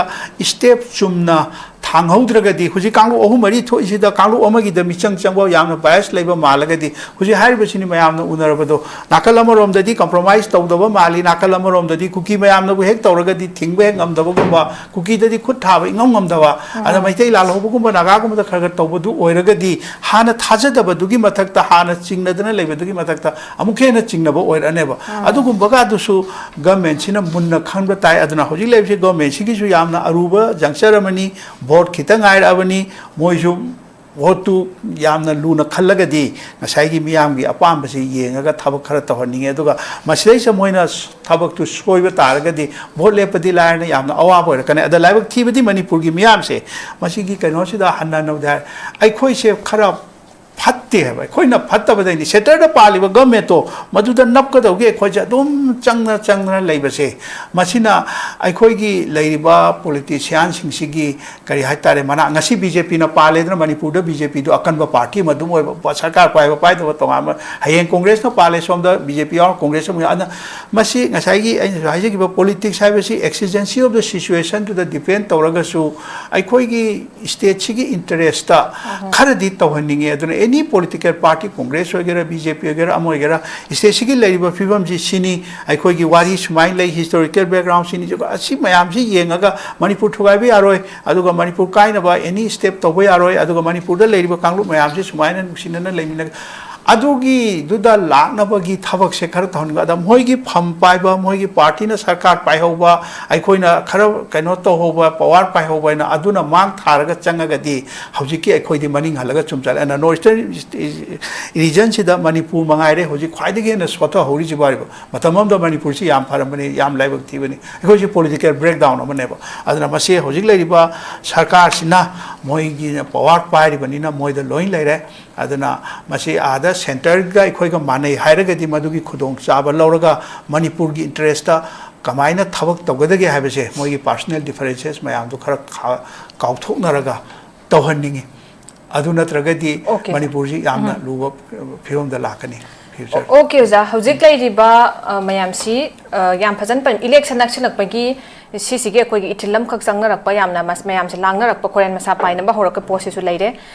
ꯁ꯭ꯇꯦꯞ ꯆꯨꯝꯅ ꯊꯥꯡꯍꯧꯗ꯭ꯔꯒꯗꯤ, ꯍꯧꯖꯤꯛ ꯀꯥꯡꯂꯨꯞ ꯑꯍꯨꯝ ꯃꯔꯤ ꯊꯣꯛꯏꯁꯤꯗ ꯀꯥꯡꯂꯨꯞ ꯑꯃꯒꯤꯗ ꯃꯤꯆꯪ ꯆꯪꯕ, ꯌꯥꯝꯅ ꯕꯥꯏꯁ ꯂꯩꯕ ꯃꯥꯜꯂꯒꯗꯤ, ꯍꯧꯖꯤꯛ ꯍꯥꯏꯔꯤꯕꯁꯤꯅꯤ ꯃꯌꯥꯝꯅ ꯎꯅꯔꯕꯗꯣ, ꯅꯥꯀꯜ ꯑꯃꯔꯣꯝꯗꯗꯤ ꯀꯝꯄ꯭ꯔꯣꯃꯥꯏꯁ ꯇꯧꯗꯕ ꯃꯥꯜꯂꯤ, ꯅꯥꯀꯜ ꯑꯃꯔꯣꯝꯗꯗꯤ ꯀꯨꯀꯤ ꯃꯌꯥꯝꯅꯕꯨ ꯍꯦꯛ ꯇꯧꯔꯒꯗꯤ ꯊꯤꯡꯕ ꯍꯦꯛ ꯉꯝꯗꯕꯒꯨꯝꯕ, ꯀꯨꯀꯤꯗꯗꯤ ꯈꯨꯠ ꯊꯥꯕ ꯏꯉꯝ ꯉꯝꯗꯕ, ꯑꯗ ꯃꯩꯇꯩ ꯂꯥꯜꯍꯧꯕꯒꯨꯝꯕ, ꯅꯥꯒꯥꯒꯨꯝꯕꯗ ꯈꯔ ꯈꯔ ꯇꯧꯕꯗꯨ ꯑꯣꯏꯔꯒꯗꯤ, ꯍꯥꯟꯅ ꯊꯥꯖꯗꯕꯗꯨꯒꯤ ꯃꯊꯛꯇ, ꯍꯥꯟꯅ ꯆꯤꯡꯅꯗꯅ ꯂꯩꯕꯗꯨꯒꯤ ꯃꯊꯛꯇ ꯑꯃꯨꯛꯀ ꯍꯦꯟꯅ ꯆꯤꯡꯅꯕ ꯑꯣꯏꯔꯛꯑꯅꯦꯕ꯫ ꯑꯗꯨꯒꯨꯝꯕꯒ ꯑꯗꯨꯁꯨ ꯒꯚꯔꯟꯃꯦꯟꯠꯁꯤꯅ ꯃꯨꯟꯅ ꯈꯟꯕ ꯇꯥꯏ꯫ ꯑꯗꯨꯅ ꯍꯧꯖꯤꯛ ꯂꯩꯔꯤꯕꯁꯤ ꯒꯚꯔꯟꯃꯦꯟꯠꯁꯤꯒꯤꯁꯨ ꯌꯥꯝꯅ ꯑꯔꯨꯕ ꯖꯪꯆꯔ ꯑꯃꯅꯤ꯫ ꯚꯣꯠ ꯈꯤꯇꯪ ꯉꯥꯏꯔꯛꯑꯕꯅꯤ꯫ ꯃꯣꯏꯁꯨ ꯚꯣꯠꯇꯨ ꯌꯥꯝꯅ ꯂꯨꯅ ꯈꯜꯂꯒꯗꯤ ꯉꯁꯥꯏꯒꯤ ꯃꯤꯌꯥꯝꯒꯤ ꯑꯄꯥꯝꯕꯁꯤ ꯌꯦꯡꯉꯒ ꯊꯕꯛ ꯈꯔ ꯇꯧꯍꯟꯅꯤꯡꯉꯤ꯫ ꯑꯗꯨꯒ ꯃꯁꯤꯗꯩꯁꯤꯗ ꯃꯣꯏꯅ ꯊꯕꯛꯇꯨ ꯁꯣꯏꯕ ꯇꯥꯔꯒꯗꯤ ꯚꯣꯠ ꯂꯦꯞꯄꯗꯤ ꯂꯥꯏꯔꯅ ꯌꯥꯝꯅ ꯑꯋꯥꯕ ꯑꯣꯏꯔꯛꯀꯅꯤ꯫ ꯑꯗ ꯂꯥꯏꯕꯛ ꯊꯤꯕꯗꯤ ꯃꯅꯤꯄꯨꯔꯒꯤ ꯃꯤꯌꯥꯝꯁꯦ ꯃꯁꯤꯒꯤ ꯀꯩꯅꯣꯁꯤꯗ ꯍꯟꯅ ꯅꯧꯗ ꯍꯥꯏ, ꯑꯩꯈꯣꯏꯁꯦ ꯈꯔ ꯐꯠꯇꯦ ꯍꯥꯏꯕ, ꯑꯩꯈꯣꯏꯅ ꯐꯠꯇꯕꯗꯩꯅꯤ꯫ ꯁꯦꯟꯇꯔꯗ ꯄꯥꯜꯂꯤꯕ ꯒꯚꯔꯟꯃꯦꯟꯠꯇꯣ ꯃꯗꯨꯗ ꯅꯞꯀꯗꯧꯒꯤ ꯑꯩꯈꯣꯏꯁꯦ ꯑꯗꯨꯝ ꯆꯪꯗꯅ ꯆꯪꯗꯅ ꯂꯩꯕꯁꯦ, ꯃꯁꯤꯅ ꯑꯩꯈꯣꯏꯒꯤ ꯂꯩꯔꯤꯕ ꯄꯣꯂꯤꯇꯤꯁꯤꯌꯥꯟꯁꯤꯡꯁꯤꯒꯤ ꯀꯔꯤ ꯍꯥꯏꯇꯥꯔꯦ, ꯃꯅꯥ, ꯉꯁꯤ ꯕꯤ ꯖꯦ ꯄꯤꯅ ꯄꯥꯜꯂꯦꯗꯅ, ꯃꯅꯤꯄꯨꯔꯗ ꯕꯤ ꯖꯦ ꯄꯤꯗꯣ ꯑꯀꯟꯕ ꯄꯥꯔꯇꯤ ꯑꯃ ꯑꯗꯨꯝ ꯑꯣꯏꯕ, ꯁꯔꯀꯥꯔ ꯄꯥꯏꯕ ꯄꯥꯏꯗꯕ ꯇꯣꯉꯥꯟꯕ, ꯍꯌꯦꯡ ꯀꯣꯡꯒ꯭ꯔꯦꯁꯅ ꯄꯥꯜꯂꯦ ꯁꯣꯝꯗ ꯕꯤ ꯖꯦ ꯄꯤ ꯌꯥꯎꯔ ꯀꯣꯡꯒ꯭ꯔꯦꯁ ꯑꯃꯨꯛ ꯌꯥꯎ-, ꯑꯗꯨꯅ ꯃꯁꯤ ꯉꯁꯥꯏꯒꯤ ꯑꯩꯅꯁꯨ ꯍꯥꯏꯖꯈꯤꯕ ꯄꯣꯂꯤꯇꯤꯛꯁ ꯍꯥꯏꯕꯁꯤ exigency of the situation ꯗꯨꯗ depend ꯇꯧꯔꯒꯁꯨ ꯑꯩꯈꯣꯏꯒꯤ ꯁ꯭ꯇꯦꯠꯁꯤꯒꯤ ꯏꯟꯇꯔꯦꯁꯇ ꯈꯔꯗꯤ ꯇꯧꯍꯟꯅꯤꯡꯉꯤ꯫ ꯑꯗꯨꯅ ꯑꯦꯅꯤ ꯄꯣꯂꯤꯇꯤꯀꯦꯜ ꯄꯥꯔꯇꯤ, ꯀꯣꯡꯒ꯭ꯔꯦꯁ ꯑꯣꯏꯒꯦꯔꯥ, ꯕꯤ ꯖꯦ ꯄꯤ ꯑꯣꯏꯒꯦꯔꯥ, ꯑꯃ ꯑꯣꯏꯒꯦꯔꯥ, ꯁ꯭ꯇꯦꯠꯁꯤꯒꯤ ꯂꯩꯔꯤꯕ ꯐꯤꯕꯝꯁꯤ ꯁꯤꯅꯤ, ꯑꯩꯈꯣꯏꯒꯤ ꯋꯥꯔꯤ ꯁꯨꯃꯥꯏꯅ ꯂꯩ, ꯍꯤꯁꯇꯣꯔꯤꯀꯦꯜ ꯕꯦꯛꯒ꯭ꯔꯥꯎꯟ ꯁꯤꯅꯤ, ꯑꯁꯤ ꯃꯌꯥꯝꯁꯤ ꯌꯦꯡꯉꯒ ꯃꯅꯤꯄꯨꯔ ꯊꯨꯒꯥꯏꯕ ꯌꯥꯔꯣꯏ, ꯑꯗꯨꯒ ꯃꯅꯤꯄꯨꯔ ꯀꯥꯏꯅꯕ ꯑꯦꯅꯤ ꯁ꯭ꯇꯦꯞ ꯇꯧꯕ ꯌꯥꯔꯣꯏ, ꯑꯗꯨꯒ ꯃꯅꯤꯄꯨꯔꯗ ꯂꯩꯔꯤꯕ ꯀꯥꯡꯂꯨꯞ ꯃꯌꯥꯝꯁꯤ ꯁꯨꯃꯥꯏꯅ ꯅꯨꯡꯁꯤꯅꯅ ꯂꯩꯃꯤꯟꯅ-, ꯑꯗꯨꯒꯤꯗꯨꯗ ꯂꯥꯛꯅꯕꯒꯤ ꯊꯕꯛꯁꯦ ꯈꯔ ꯇꯧꯍꯟꯅꯤꯡꯕ꯫ ꯑꯗ ꯃꯣꯏꯒꯤ ꯐꯝ ꯄꯥꯏꯕ, ꯃꯣꯏꯒꯤ ꯄꯥꯔꯇꯤꯅ ꯁꯔꯀꯥꯔ ꯄꯥꯏꯍꯧꯕ, ꯑꯩꯈꯣꯏꯅ ꯈꯔ ꯀꯩꯅꯣ ꯇꯧꯍꯧꯕ, ꯄꯋꯥꯔ ꯄꯥꯏꯍꯧꯕ ꯍꯥꯏꯅ ꯑꯗꯨꯅ ꯃꯥꯡ ꯊꯥꯔꯒ ꯆꯪꯉꯒꯗꯤ ꯍꯧꯖꯤꯛꯀꯤ ꯑꯩꯈꯣꯏꯗꯤ ꯃꯅꯤꯡ ꯍꯜꯂꯒ ꯆꯨꯝ ꯆꯠꯂꯦ꯫ ꯑꯗꯨꯅ ꯅꯣꯔꯠ ꯏꯁꯇꯔꯟ ꯔꯤꯖꯟꯁꯤꯗ ꯃꯅꯤꯄꯨꯔ ꯃꯉꯥꯏꯔꯦ ꯍꯧꯖꯤꯛ ꯈ꯭ꯋꯥꯏꯗꯒꯤ ꯍꯦꯟꯅ ꯁꯣꯠꯊꯍꯧꯔꯤꯁꯤꯕꯨ ꯍꯥꯏꯔꯤꯕ꯫ ꯃꯇꯝ ꯑꯃꯗ ꯃꯅꯤꯄꯨꯔꯁꯤ ꯌꯥꯝ ꯐꯔꯝꯕꯅꯤ, ꯌꯥꯝ ꯂꯥꯏꯕꯛ ꯊꯤꯕꯅꯤ꯫ ꯑꯩꯈꯣꯏꯁꯤ ꯄꯣꯂꯤꯇꯤꯀꯦꯜ ꯕ꯭ꯔꯦꯛꯗꯥꯎꯟ ꯑꯃꯅꯦꯕ꯫ ꯑꯗꯨꯅ ꯃꯁꯤ ꯍꯧꯖꯤꯛ ꯂꯩꯔꯤꯕ ꯁꯔꯀꯥꯔꯁꯤꯅ ꯃꯣꯏꯒꯤ ꯄꯋꯥꯔ ꯄꯥꯏꯔꯤꯕꯅꯤꯅ ꯃꯣꯏꯗ ꯂꯣꯏ ꯂꯩꯔꯦ꯫ ꯑꯗꯨꯅ ꯃꯁꯤ ꯑꯥꯗ ꯁꯦꯟꯇꯔꯒ ꯑꯩꯈꯣꯏꯒ ꯃꯥꯟꯅꯩ ꯍꯥꯏꯔꯒꯗꯤ ꯃꯗꯨꯒꯤ ꯈꯨꯗꯣꯡꯆꯥꯕ ꯂꯧꯔꯒ ꯃꯅꯤꯄꯨꯔꯒꯤ ꯏꯟꯇꯔꯦꯁꯇ ꯀꯃꯥꯏꯅ ꯊꯕꯛ ꯇꯧꯒꯗꯒꯦ ꯍꯥꯏꯕꯁꯦ ꯃꯣꯏꯒꯤ ꯄꯥꯔꯁꯣꯅꯦꯜ ꯗꯤꯐꯔꯦꯟꯁꯦꯁ ꯃꯌꯥꯝꯗꯨ ꯈꯔ ꯈꯥ-, ꯀꯥꯎꯊꯣꯛꯅꯔꯒ ꯇꯧꯍꯟꯅꯤꯡꯉꯤ꯫ ꯑꯗꯨ ꯅꯠꯇ꯭ꯔꯒꯗꯤ Okay, sir. ꯃꯅꯤꯄꯨꯔꯁꯤ ꯌꯥꯝꯅ ꯎꯝ꯫ ꯂꯨꯕ ꯐꯤꯕꯝꯗ ꯂꯥꯛꯀꯅꯤ꯫ ꯑꯣꯀꯦ ꯑꯣꯖꯥ, ꯍꯧꯖꯤꯛ ꯂꯩꯔꯤꯕ ꯑ, ꯃꯌꯥꯝꯁꯤ ꯑ, ꯌꯥꯝ ꯐꯖꯅ ꯄꯟ- ꯏꯂꯦꯛꯁꯟ ꯅꯛꯁꯤꯜꯂꯛꯄꯒꯤ ꯁꯤꯁꯤꯒꯤ ꯑꯩꯈꯣꯏꯒꯤ ꯏꯊꯤꯜ ꯑꯃꯈꯛ ꯆꯪꯅꯔꯛꯄ, ꯌꯥꯝꯅ ꯃꯁ- ꯃꯌꯥꯝꯁꯦ ꯂꯥꯡꯅꯔꯛꯄ, ꯈꯣꯔꯦꯟ ꯃꯁꯥ ꯄꯥꯏꯅꯕ ꯍꯧꯔꯛꯄ ꯄꯣꯠꯁꯤꯁꯨ ꯂꯩꯔꯦ꯫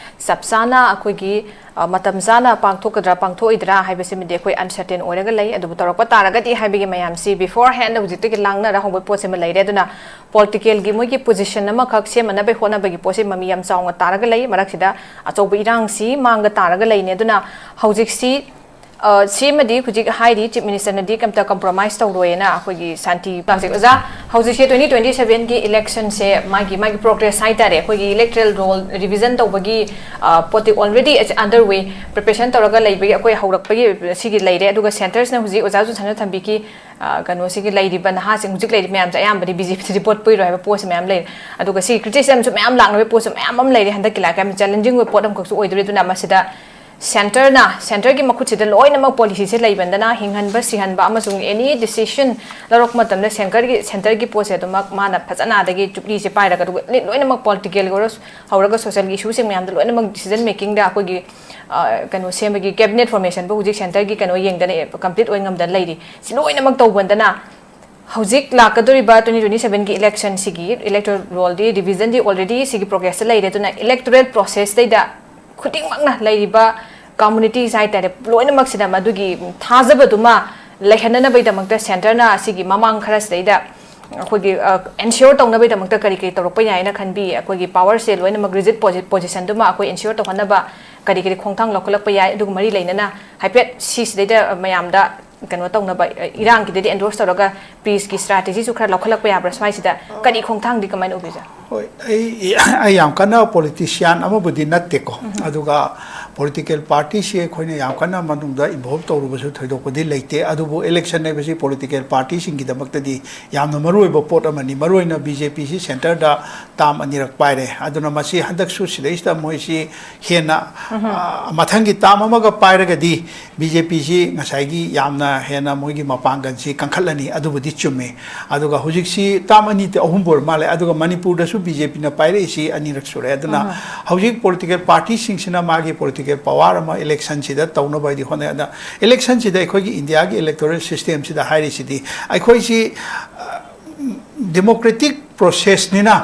ꯆꯞ ꯆꯥꯅ ꯑꯩꯈꯣꯏꯒꯤ ꯑ, ꯃꯇꯝ ꯆꯥꯅ ꯄꯥꯡꯊꯣꯛꯀꯗ꯭ꯔꯥ ꯄꯥꯡꯊꯣꯛꯑꯣꯏꯗ꯭ꯔꯥ ꯍꯥꯏꯕꯁꯤꯃꯗꯤ ꯑꯩꯈꯣꯏ ꯑꯟꯁꯔꯇꯦꯟ ꯑꯣꯏꯔꯒ ꯂꯩ꯫ ꯑꯗꯨꯕꯨ ꯇꯧꯔꯛꯄ ꯇꯥꯔꯒꯗꯤ ꯍꯥꯏꯕꯒꯤ ꯃꯌꯥꯝꯁꯤ ꯕꯤꯐꯣꯔ ꯍꯦꯟꯗ ꯍꯧꯖꯤꯛꯇꯒꯤ ꯂꯥꯡꯅꯔ ꯍꯧꯕ ꯄꯣꯠꯁꯤꯃ ꯂꯩꯔꯦ꯫ ꯑꯗꯨꯅ ꯄꯣꯂꯤꯇꯤꯀꯦꯜꯒꯤ ꯃꯣꯏꯒꯤ ꯄꯣꯖꯤꯁꯟ ꯑꯃꯈꯛ ꯁꯦꯝꯅꯅꯕꯒꯤ ꯍꯣꯠꯅꯕꯒꯤ ꯄꯣꯠꯁꯤ ꯃꯃꯤ ꯌꯥꯝ ꯆꯥꯎꯅ ꯇꯥꯔꯒ ꯂꯩ꯫ ꯃꯔꯛꯁꯤꯗ ꯑꯆꯧꯕ ꯏꯔꯥꯡꯁꯤ ꯃꯥꯡꯗ ꯇꯥꯔꯒ ꯂꯩꯅꯤ꯫ ꯑꯗꯨꯅ ꯍꯧꯖꯤꯛꯁꯤ ꯑ, ꯁꯤꯃꯗꯤ ꯍꯧꯖꯤꯛ ꯍꯥꯏꯔꯤ, ꯆꯤꯐ ꯃꯤꯅꯤꯁꯇꯔꯅꯗꯤ ꯀꯩꯝꯇ ꯀꯝꯄ꯭ꯔꯣꯃꯥꯏꯁ ꯇꯧꯔꯣꯏꯅ ꯑꯩꯈꯣꯏꯒꯤ ꯁꯥꯟꯇꯤ ꯀꯥꯡꯖꯩ꯫ ꯑꯣꯖꯥ, ꯍꯧꯖꯤꯛꯁꯦ ꯇ꯭ꯋꯦꯟꯇꯤ ꯇ꯭ꯋꯦꯟꯇꯤ ꯁꯚꯦꯟꯒꯤ ꯏꯂꯦꯛꯁꯟꯁꯦ ꯃꯥꯒꯤ ꯃꯥꯒꯤ ꯄ꯭ꯔꯣꯒ꯭ꯔꯦꯁ ꯍꯥꯏꯇꯥꯔꯦ, ꯑꯩꯈꯣꯏꯒꯤ ꯏꯂꯦꯛꯇ꯭ꯔꯦꯜ ꯔꯣꯜ ꯔꯤꯚꯤꯖꯟ ꯇꯧꯕꯒꯤ ꯑ, ꯄꯣꯠꯇꯤ ꯑꯣꯜꯔꯦꯗꯤ ꯑꯟꯗꯔ ꯋꯦ, ꯄ꯭ꯔꯤꯄꯦꯔꯦꯁꯟ ꯇꯧꯔꯒ ꯂꯩꯕꯒꯤ ꯑꯩꯈꯣꯏ ꯍꯧꯔꯛꯄꯒꯤ ꯁꯤꯒꯤ ꯂꯩꯔꯦ꯫ ꯑꯗꯨꯒ ꯁꯦꯟꯇꯔꯁꯤꯅ ꯍꯧꯖꯤꯛ ꯑꯣꯖꯥ ꯖꯣꯟꯁꯟꯅ ꯊꯝꯕꯤꯈꯤ, ꯑ, ꯀꯩꯅꯣꯁꯤꯒꯤ ꯂꯩꯔꯤꯕ ꯅꯍꯥꯁꯤꯡ ꯍꯧꯖꯤꯛ ꯂꯩꯔꯤꯕ ꯃꯌꯥꯝꯁꯦ ꯑꯌꯥꯝꯕꯗꯤ ꯕꯤ ꯖꯦ ꯄꯤꯗꯗꯤ ꯚꯣꯠ ꯄꯤꯔꯣꯏ ꯍꯥꯏꯕ ꯄꯣꯠꯁꯦ ꯃꯌꯥꯝ ꯂꯩꯔꯦ꯫ ꯑꯗꯨꯒ ꯁꯤꯒꯤ ꯀ꯭ꯔꯤꯇꯤꯁꯤꯖꯝꯁꯨ ꯃꯌꯥꯝ ꯂꯥꯛꯅꯕꯒꯤ ꯄꯣꯠꯁꯨ ꯃꯌꯥꯝ ꯑꯃ ꯂꯩꯔꯦ꯫ ꯍꯟꯗꯛꯀꯤ ꯂꯥꯛꯄ ꯌꯥꯝ ꯆꯦꯂꯦꯟꯖꯤꯡ ꯑꯣꯏꯕ ꯄꯣꯠ ꯑꯃꯈꯛꯁꯨ ꯑꯣꯏꯗꯣꯔꯤ꯫ ꯑꯗꯨꯅ ꯃꯁꯤꯗ ꯁꯦꯟꯇꯔꯅ, ꯁꯦꯟꯇꯔꯒꯤ ꯃꯈꯨꯠꯁꯤꯗ ꯂꯣꯏꯅꯃꯛ ꯄꯣꯂꯤꯁꯤꯁꯦ ꯂꯩꯕꯅꯤꯅ ꯍꯤꯡꯍꯟꯕ ꯁꯤꯍꯟꯕ ꯑꯃꯁꯨꯡ ꯑꯦꯅꯤ ꯗꯤꯁꯤꯁꯟ ꯂꯧꯔꯛꯄ ꯃꯇꯝꯗ ꯁꯦꯟꯇꯔꯒꯤ, ꯁꯦꯟꯇꯔꯒꯤ ꯄꯣꯠꯁꯦ ꯑꯗꯨꯃꯛ ꯃꯥꯅ ꯐꯖꯅ ꯑꯗꯒꯤ ꯖꯨꯕ꯭ꯂꯤꯁꯦ ꯄꯥꯏꯔꯒ, ꯑꯗꯨꯒ ꯂꯣꯏꯅꯃꯛ ꯄꯣꯂꯤꯇꯤꯀꯦꯜꯒꯤ ꯑꯣꯏꯔꯣ, ꯍꯧꯔꯒ ꯁꯣꯁꯤꯌꯦꯜꯒꯤ ꯏꯁꯨꯁꯤꯡ ꯃꯌꯥꯝꯗ ꯂꯣꯏꯅꯃꯛ ꯗꯤꯁꯤꯖꯟ ꯃꯦꯀꯤꯡꯗ ꯑꯩꯈꯣꯏꯒꯤ ꯑ, ꯀꯩꯅꯣ ꯁꯦꯝꯕꯒꯤ ꯀꯦꯕꯤꯅꯦꯠ ꯐꯣꯔꯃꯦꯁꯟꯕꯨ ꯍꯧꯖꯤꯛ ꯁꯦꯟꯇꯔꯒꯤ ꯀꯩꯅꯣ ꯌꯦꯡꯗꯅ ꯀꯝꯄ꯭ꯂꯤꯠ ꯑꯣꯏ ꯉꯝꯗꯅ ꯂꯩꯔꯤ꯫ ꯁꯤ ꯂꯣꯏꯅꯃꯛ ꯇꯧꯕꯗꯅ ꯍꯧꯖꯤꯛ ꯂꯥꯛꯀꯗꯧꯔꯤꯕ ꯇ꯭ꯋꯦꯟꯇꯤ ꯇ꯭ꯋꯦꯟꯇꯤ ꯁꯚꯦꯟꯒꯤ ꯏꯂꯦꯛꯁꯟꯁꯤꯒꯤ ꯏꯂꯦꯛꯇꯣꯔꯦꯜ ꯔꯣꯜꯗꯤ, ꯗꯤꯚꯤꯖꯟꯗꯤ ꯑꯣꯜꯔꯦꯗꯤ ꯁꯤꯒꯤ ꯄ꯭ꯔꯣꯒ꯭ꯔꯦꯁꯇ ꯂꯩꯔꯦ꯫ ꯑꯗꯨꯅ ꯏꯂꯦꯛꯇꯣꯔꯦꯜ ꯄ꯭ꯔꯣꯁꯦꯁꯇꯩꯗ ꯈꯨꯗꯤꯡꯃꯛꯅ ꯂꯩꯔꯤꯕ ꯀꯝꯃꯨꯅꯤꯇꯤꯁ ꯍꯥꯏꯇꯥꯔꯦ, ꯂꯣꯏꯅꯃꯛꯁꯤꯗ ꯃꯗꯨꯒꯤ ꯊꯥꯖꯕꯗꯨꯃ ꯂꯩꯍꯟꯅꯅꯕꯒꯤꯗꯃꯛꯇ ꯁꯦꯟꯇꯔꯅ ꯑꯁꯤꯒꯤ ꯃꯃꯥꯡ ꯈꯔꯁꯤꯗꯩꯗ ꯑꯩꯈꯣꯏꯒꯤ ꯑꯦꯟꯁꯤꯌꯣꯔ ꯇꯧꯅꯕꯒꯤꯗꯃꯛꯇ ꯀꯔꯤ ꯀꯔꯤ ꯇꯧꯔꯛꯄ ꯌꯥꯏꯅ ꯈꯟꯕꯤ? ꯑꯩꯈꯣꯏꯒꯤ ꯄꯥꯋꯔꯁꯦ ꯂꯣꯏꯅꯃꯛ ꯔꯤꯖꯤꯠ ꯄꯣꯖꯤꯁꯟꯗꯨꯃ ꯑꯩꯈꯣꯏ ꯑꯦꯟꯁꯤꯌꯣꯔ ꯇꯧꯍꯟꯅꯕ ꯀꯔꯤ ꯀꯔꯤ ꯈꯣꯡꯊꯥꯡ ꯂꯧꯈꯠꯂꯛꯄ ꯌꯥꯏ? ꯑꯗꯨꯒ ꯃꯔꯤ ꯂꯩꯅꯅ ꯍꯥꯏꯐꯦꯠ ꯁꯤꯁꯤꯗꯩꯗ ꯃꯌꯥꯝꯗ ꯀꯩꯅꯣ ꯇꯧꯅꯕ, ꯏꯔꯥꯡꯒꯤꯗꯗꯤ ꯑꯦꯟꯗꯣꯔꯁ ꯇꯧꯔꯒ ꯄꯤꯁꯀꯤ ꯁ꯭ꯇ꯭ꯔꯥꯇꯦꯖꯤꯁꯨ ꯈꯔ ꯂꯧꯈꯠꯂꯛꯄ ꯌꯥꯕ꯭ꯔꯥ ꯁ꯭ꯋꯥꯏꯁꯤꯗ? ꯀꯔꯤ ꯈꯣꯡꯊꯥꯡꯗꯤ ꯀꯃꯥꯏꯅ ꯎꯕꯤꯖ? ꯍꯣꯏ, ꯑꯩ ꯑꯩ ꯌꯥꯝ ꯀꯟꯅ ꯄꯣꯂꯤꯇꯤꯁꯤꯌꯥꯟ ꯑꯃꯕꯨꯗꯤ ꯅꯠꯇꯦꯀꯣ꯫ ꯑꯗꯨꯒ ꯄꯣꯂꯤꯇꯤꯀꯦꯜ ꯄꯥꯔꯇꯤꯁꯤ ꯑꯩꯈꯣꯏꯅ ꯌꯥꯝ ꯀꯟꯅ ꯃꯅꯨꯡꯗ ꯏꯟꯚꯣꯜꯕ ꯇꯧꯔꯨꯕꯁꯨ ꯊꯣꯏꯗꯣꯛꯄꯗꯤ ꯂꯩꯇꯦ꯫ ꯑꯗꯨꯕꯨ ꯏꯂꯦꯛꯁꯟ ꯍꯥꯏꯕꯁꯤ ꯄꯣꯂꯤꯇꯤꯀꯦꯜ ꯄꯥꯔꯇꯤꯁꯤꯡꯒꯤꯗꯃꯛꯇꯗꯤ ꯌꯥꯝꯅ ꯃꯔꯨꯑꯣꯏꯕ ꯄꯣꯠ ꯑꯃꯅꯤ꯫ ꯃꯔꯨꯑꯣꯏꯅ ꯕꯤ ꯖꯦ ꯄꯤꯁꯤ ꯁꯦꯟꯇꯔꯗ ꯇꯥꯝ ꯑꯅꯤꯔꯛ ꯄꯥꯏꯔꯦ꯫ ꯑꯗꯨꯅ ꯃꯁꯤ ꯍꯟꯗꯛꯁꯨ ꯁꯤꯗꯩꯁꯤꯗ ꯃꯣꯏꯁꯤ ꯍꯦꯟꯅ, ꯑ, ꯃꯊꯪꯒꯤ ꯇꯥꯝ ꯑꯃꯒ ꯄꯥꯏꯔꯒꯗꯤ ꯕꯤ ꯖꯦ ꯄꯤꯁꯤ ꯉꯁꯥꯏꯒꯤ ꯌꯥꯝꯅ ꯍꯦꯟꯅ ꯃꯣꯏꯒꯤ ꯃꯄꯥꯡꯒꯜꯁꯤ ꯀꯟꯈꯠꯂꯅꯤ꯫ ꯑꯗꯨꯕꯨꯗꯤ ꯆꯨꯝꯃꯤ꯫ ꯑꯗꯨꯒ ꯍꯧꯖꯤꯛꯁꯤ ꯇꯥꯝ ꯑꯅꯤ ꯑꯍꯨꯝꯕꯨ ꯑꯣꯏꯔ ꯃꯥꯜꯂꯦ꯫ ꯑꯗꯨꯒ ꯃꯅꯤꯄꯨꯔꯗꯁꯨ ꯕꯤ ꯖꯦ ꯄꯤꯅ ꯄꯥꯏꯔꯛꯏꯁꯤ ꯑꯅꯤꯔꯛ ꯁꯨꯔꯦ꯫ ꯑꯗꯨꯅ ꯍꯧꯖꯤꯛ ꯄꯣꯂꯤꯇꯤꯀꯦꯜ ꯄꯥꯔꯇꯤꯁꯤꯡꯁꯤꯅ ꯃꯥꯒꯤ ꯄꯣꯂꯤꯇꯤꯀꯦꯜ ꯄꯋꯥꯔ ꯑꯃ ꯏꯂꯦꯛꯁꯟꯁꯤꯗ ꯇꯧꯅꯕ ꯍꯥꯏꯗꯤ ꯍꯣꯠꯅꯩ꯫ ꯑꯗ ꯏꯂꯦꯛꯁꯟꯁꯤꯗ ꯑꯩꯈꯣꯏꯒꯤ ꯏꯟꯗꯤꯌꯥꯒꯤ ꯏꯂꯦꯛꯇꯣꯔꯦꯜ ꯁꯤꯁꯇꯦꯝꯁꯤꯗ ꯍꯥꯏꯔꯤꯁꯤꯗꯤ ꯑꯩꯈꯣꯏꯁꯤ ꯗꯦꯃꯣꯀ꯭ꯔꯦꯇꯤꯛ ꯄ꯭ꯔꯣꯁꯦꯁꯅꯤꯅ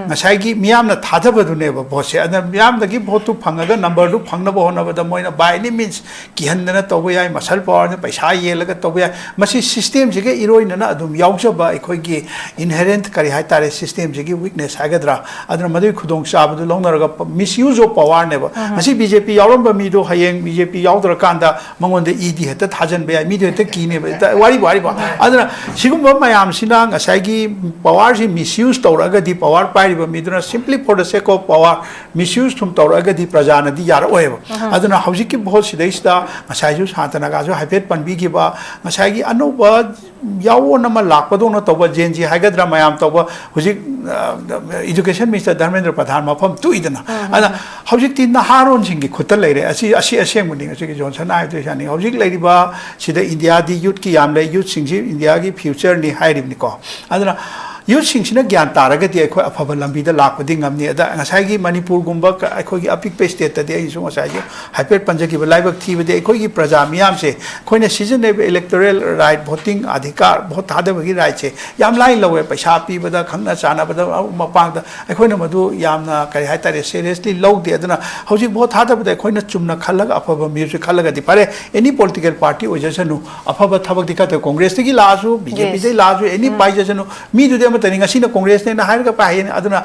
ꯉꯁꯥꯏꯒꯤ ꯃꯤꯌꯥꯝꯅ ꯊꯥꯗꯕꯗꯨꯅꯦꯕ ꯚꯣꯠꯁꯦ꯫ ꯑꯗꯨꯅ ꯃꯤꯌꯥꯝꯗꯒꯤ ꯚꯣꯠꯇꯨ ꯐꯪꯉꯒ ꯅꯝꯕꯔꯗꯨ ꯐꯪꯅꯕ ꯍꯣꯠꯅꯕꯗ ꯃꯣꯏꯅ by any means ꯀꯤꯍꯟꯗꯅ ꯇꯧꯕ ꯌꯥꯏ, ꯃꯁꯜ ꯄꯋꯥꯔꯅ ꯄꯩꯁꯥ ꯌꯦꯜꯂꯒ ꯇꯧꯕ ꯌꯥꯏ꯫ ꯃꯁꯤ ꯁꯤꯁꯇꯦꯝꯁꯤꯒ ꯏꯔꯣꯏꯅꯅ ꯑꯗꯨꯝ ꯌꯥꯎꯖꯕ ꯑꯩꯈꯣꯏꯒꯤ ꯏꯟꯍꯦꯔꯦꯟꯠ ꯀꯔꯤ ꯍꯥꯏꯇꯥꯔꯦ, ꯁꯤꯁꯇꯦꯝꯁꯤꯒꯤ ꯋꯤꯛꯅꯦꯁ ꯍꯥꯏꯒꯗ꯭ꯔꯥ, ꯑꯗꯨꯅ ꯃꯗꯨꯒꯤ ꯈꯨꯗꯣꯡꯆꯥꯕꯗꯨ ꯂꯧꯅꯔꯒ ꯃꯤꯁꯌꯨꯁ ꯑꯣꯐ ꯄꯋꯥꯔꯅꯦꯕ꯫ ꯉꯁꯤ ꯕꯤ ꯖꯦ ꯄꯤ ꯌꯥꯎꯔꯝꯕ ꯃꯤꯗꯣ ꯍꯌꯦꯡ ꯕꯤ ꯖꯦ ꯄꯤ ꯌꯥꯎꯗ꯭ꯔꯀꯥꯟꯗ ꯃꯉꯣꯟꯗ ꯏ ꯗꯤ ꯍꯦꯛꯇ ꯊꯥꯖꯤꯟꯕ ꯌꯥꯏ, ꯃꯤꯗꯣ ꯍꯦꯛꯇ ꯀꯤꯅꯦꯕ꯫ ꯍꯦꯛꯇ ꯋꯥꯔꯤꯕꯨ ꯋꯥꯔꯤꯕ꯫ ꯑꯗꯨꯅ ꯁꯤꯒꯨꯝꯕ ꯃꯌꯥꯝꯁꯤꯅ ꯉꯁꯥꯏꯒꯤ ꯄꯋꯥꯔꯁꯤ ꯃꯤꯁꯌꯨꯁ ꯇꯧꯔꯛꯑꯒꯗꯤ, ꯄꯋꯥꯔ ꯄꯥꯏꯔꯤꯕ ꯃꯤꯗꯨꯅ simply for the sake of power ꯃꯤꯁꯌꯨꯁ ꯊꯨꯝ ꯇꯧꯔꯛꯑꯒꯗꯤ ꯄ꯭ꯔꯖꯥꯅꯗꯤ ꯌꯥꯔꯛꯑꯣꯏꯕ꯫ ꯑꯗꯨꯅ ꯍꯧꯖꯤꯛꯀꯤ ꯚꯣꯠꯁꯤꯗꯩꯁꯤꯗ ꯉꯁꯥꯏꯁꯨ ꯁꯥꯟꯇꯅꯒꯥꯁꯨ ꯍꯥꯏꯐꯦꯠ ꯄꯟꯕꯤꯈꯤꯕ, ꯉꯁꯥꯏꯒꯤ ꯑꯅꯧꯕ ꯌꯥꯑꯣꯟ ꯑꯃ ꯂꯥꯛꯄꯗꯧꯅ ꯇꯧꯕ, ꯖꯦꯟ ꯖꯤ ꯍꯥꯏꯒꯗ꯭ꯔꯥ, ꯃꯌꯥꯝ ꯇꯧꯕ ꯍꯧꯖꯤꯛ ꯏꯗꯨꯀꯦꯁꯟ ꯃꯤꯅꯤꯁꯇꯔ ꯙꯔꯃꯦꯟꯗ꯭ꯔ ꯄ꯭ꯔꯙꯥꯟ ꯃꯐꯝ ꯇꯨꯏꯗꯅ꯫ ꯑꯗ ꯍꯧꯖꯤꯛꯇꯤ ꯅꯍꯥꯔꯣꯟꯁꯤꯡꯒꯤ ꯈꯨꯠꯇ ꯂꯩꯔꯦ꯫ ꯑꯁꯤ, ꯑꯁꯤ ꯑꯁꯦꯡꯕꯅꯤ꯫ ꯉꯁꯤꯒꯤ ꯖꯣꯟꯁꯟ ꯍꯥꯏꯗꯣꯏ ꯁꯥꯅꯤ꯫ ꯍꯧꯖꯤꯛ ꯂꯩꯔꯤꯕ ꯁꯤꯗ ꯏꯟꯗꯤꯌꯥꯗꯤ ꯌꯨꯠꯀꯤ ꯌꯥꯝ ꯂꯩ, ꯌꯨꯠꯁꯤꯡꯁꯤ ꯏꯟꯗꯤꯌꯥꯒꯤ ꯐ꯭ꯌꯨꯆꯔꯅꯤ ꯍꯥꯏꯔꯤꯕꯅꯤꯀꯣ꯫ ꯑꯗꯨꯅ ꯌꯨꯠꯁꯤꯡꯁꯤꯅ ꯒ꯭ꯌꯥꯟ ꯇꯥꯔꯒꯗꯤ ꯑꯩꯈꯣꯏ ꯑꯐꯕ ꯂꯝꯕꯤꯗ ꯂꯥꯛꯄꯗꯤ ꯉꯝꯅꯤ꯫ ꯑꯗ ꯉꯁꯥꯏꯒꯤ ꯃꯅꯤꯄꯨꯔꯒꯨꯝꯕ ꯀ-, ꯑꯩꯈꯣꯏꯒꯤ ꯑꯄꯤꯛꯄ ꯁ꯭ꯇꯦꯠꯇꯗꯤ ꯑꯩꯅꯁꯨ ꯉꯁꯥꯏꯒꯤ ꯍꯥꯏꯐꯦꯠ ꯄꯟꯖꯈꯤꯕ ꯂꯥꯏꯕꯛ ꯊꯤꯕꯗꯤ ꯑꯩꯈꯣꯏꯒꯤ ꯄ꯭ꯔꯖꯥ ꯃꯤꯌꯥꯝꯁꯦ ꯑꯩꯈꯣꯏꯅ ꯁꯤꯖꯤꯟꯅꯔꯤꯕ electoral right, voting Adhikar, vote ꯊꯥꯗꯕꯒꯤ ꯔꯥꯏꯠꯁꯦ ꯌꯥꯝ ꯂꯥꯏꯅ ꯂꯧꯋꯦ꯫ ꯄꯩꯁꯥ ꯄꯤꯕꯗ, ꯈꯪꯅ ꯆꯥꯟꯅꯕꯗ, ꯃꯄꯥꯡꯗ ꯑꯩꯈꯣꯏꯅ ꯃꯗꯨ ꯌꯥꯝꯅ, ꯀꯔꯤ ꯍꯥꯏꯇꯥꯔꯦ, ꯁꯦꯔꯤꯌꯁꯂꯤ ꯂꯧꯗꯦ꯫ ꯑꯗꯨꯅ ꯍꯧꯖꯤꯛ ꯚꯣꯠ ꯊꯥꯗꯕꯗ ꯑꯩꯈꯣꯏꯅ ꯆꯨꯝꯅ ꯈꯜꯂꯒ ꯑꯐꯕ ꯃꯤꯁꯨ ꯈꯜꯂꯒꯗꯤ ꯐꯔꯦ꯫ ꯑꯦꯅꯤ ꯄꯣꯂꯤꯇꯤꯀꯦꯜ ꯄꯥꯔꯇꯤ ꯑꯣꯏꯖꯁꯅꯨ, ꯑꯐꯕ ꯊꯕꯛꯇꯤ ꯈꯔ ꯇꯧ꯫ ꯀꯣꯡꯒ꯭ꯔꯦꯁꯇꯒꯤ ꯂꯥꯛꯑꯁꯨ, ꯕꯤ ꯖꯦ ꯄꯤꯗꯒꯤ ꯂꯥꯛꯑꯁꯨ, ꯑꯦꯅꯤ ꯄꯥꯏꯖꯁꯅꯨ, ꯃꯤꯗꯨꯗꯤ ꯑꯃꯠꯇꯅꯤ꯫ ꯉꯁꯤꯅ ꯀꯣꯡꯒ꯭ꯔꯦꯁꯅꯦꯅ ꯍꯥꯏꯔꯒ ꯄꯥꯏ ꯍꯥꯏꯅꯤ꯫ ꯑꯗꯨꯅ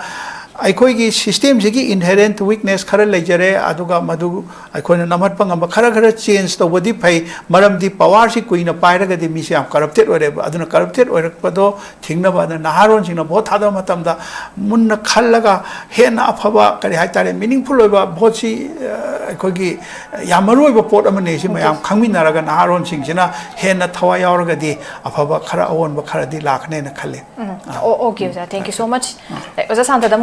ꯑꯩꯈꯣꯏꯒꯤ ꯁꯤꯁꯇꯦꯝꯁꯤꯒꯤ ꯏꯟꯍꯦꯔꯦꯟꯠ ꯋꯤꯛꯅꯦꯁ ꯈꯔ ꯂꯩꯖꯔꯦ꯫ ꯑꯗꯨꯒ ꯃꯗꯨ ꯑꯩꯈꯣꯏꯅ ꯅꯝꯍꯠꯄ ꯉꯝꯕ ꯈꯔ ꯈꯔ ꯆꯦꯟꯖ ꯇꯧꯕꯗꯤ ꯐꯩ꯫ ꯃꯔꯝꯗꯤ ꯄꯋꯥꯔꯁꯤ ꯀꯨꯏꯅ ꯄꯥꯏꯔꯒꯗꯤ ꯃꯤꯁꯦ ꯌꯥꯝ ꯀꯔꯞꯇꯦꯠ ꯑꯣꯏꯔꯦꯕ꯫ ꯑꯗꯨꯅ ꯀꯔꯞꯇꯦꯠ ꯑꯣꯏꯔꯛꯄꯗꯣ ꯊꯤꯡꯅꯕ, ꯑꯗꯨꯅ ꯅꯍꯥꯔꯣꯟꯁꯤꯡꯅ ꯚꯣꯠ ꯊꯥꯗꯕ ꯃꯇꯝꯗ ꯃꯨꯟꯅ ꯈꯜꯂꯒ ꯍꯦꯟꯅ ꯑꯐꯕ, ꯀꯔꯤ ꯍꯥꯏꯇꯥꯔꯦ, ꯃꯤꯅꯤꯡꯐꯨꯜ ꯑꯣꯏꯕ ꯚꯣꯠꯁꯤ, ꯑ, ꯑꯩꯈꯣꯏꯒꯤ ꯌꯥꯝ ꯃꯔꯨ ꯑꯣꯏꯕ ꯄꯣꯠ ꯑꯃꯅꯤ꯫ ꯁꯤ ꯃꯌꯥꯝ ꯈꯪꯃꯤꯟꯅꯔꯒ ꯅꯍꯥꯔꯣꯟꯁꯤꯡꯁꯤꯅ ꯍꯦꯟꯅ ꯊꯋꯥꯏ ꯌꯥꯎꯔꯒꯗꯤ ꯑꯐꯕ ꯈꯔ, ꯑꯑꯣꯟꯕ ꯈꯔꯗꯤ ꯂꯥꯛꯀꯅꯦꯅ ꯈꯜꯂꯤ꯫ ꯎꯝ꯫ ꯑꯣ, okay, ꯑꯣꯖꯥ, thank you so much. ꯑꯣꯖꯥ ꯁꯥꯟꯇꯗ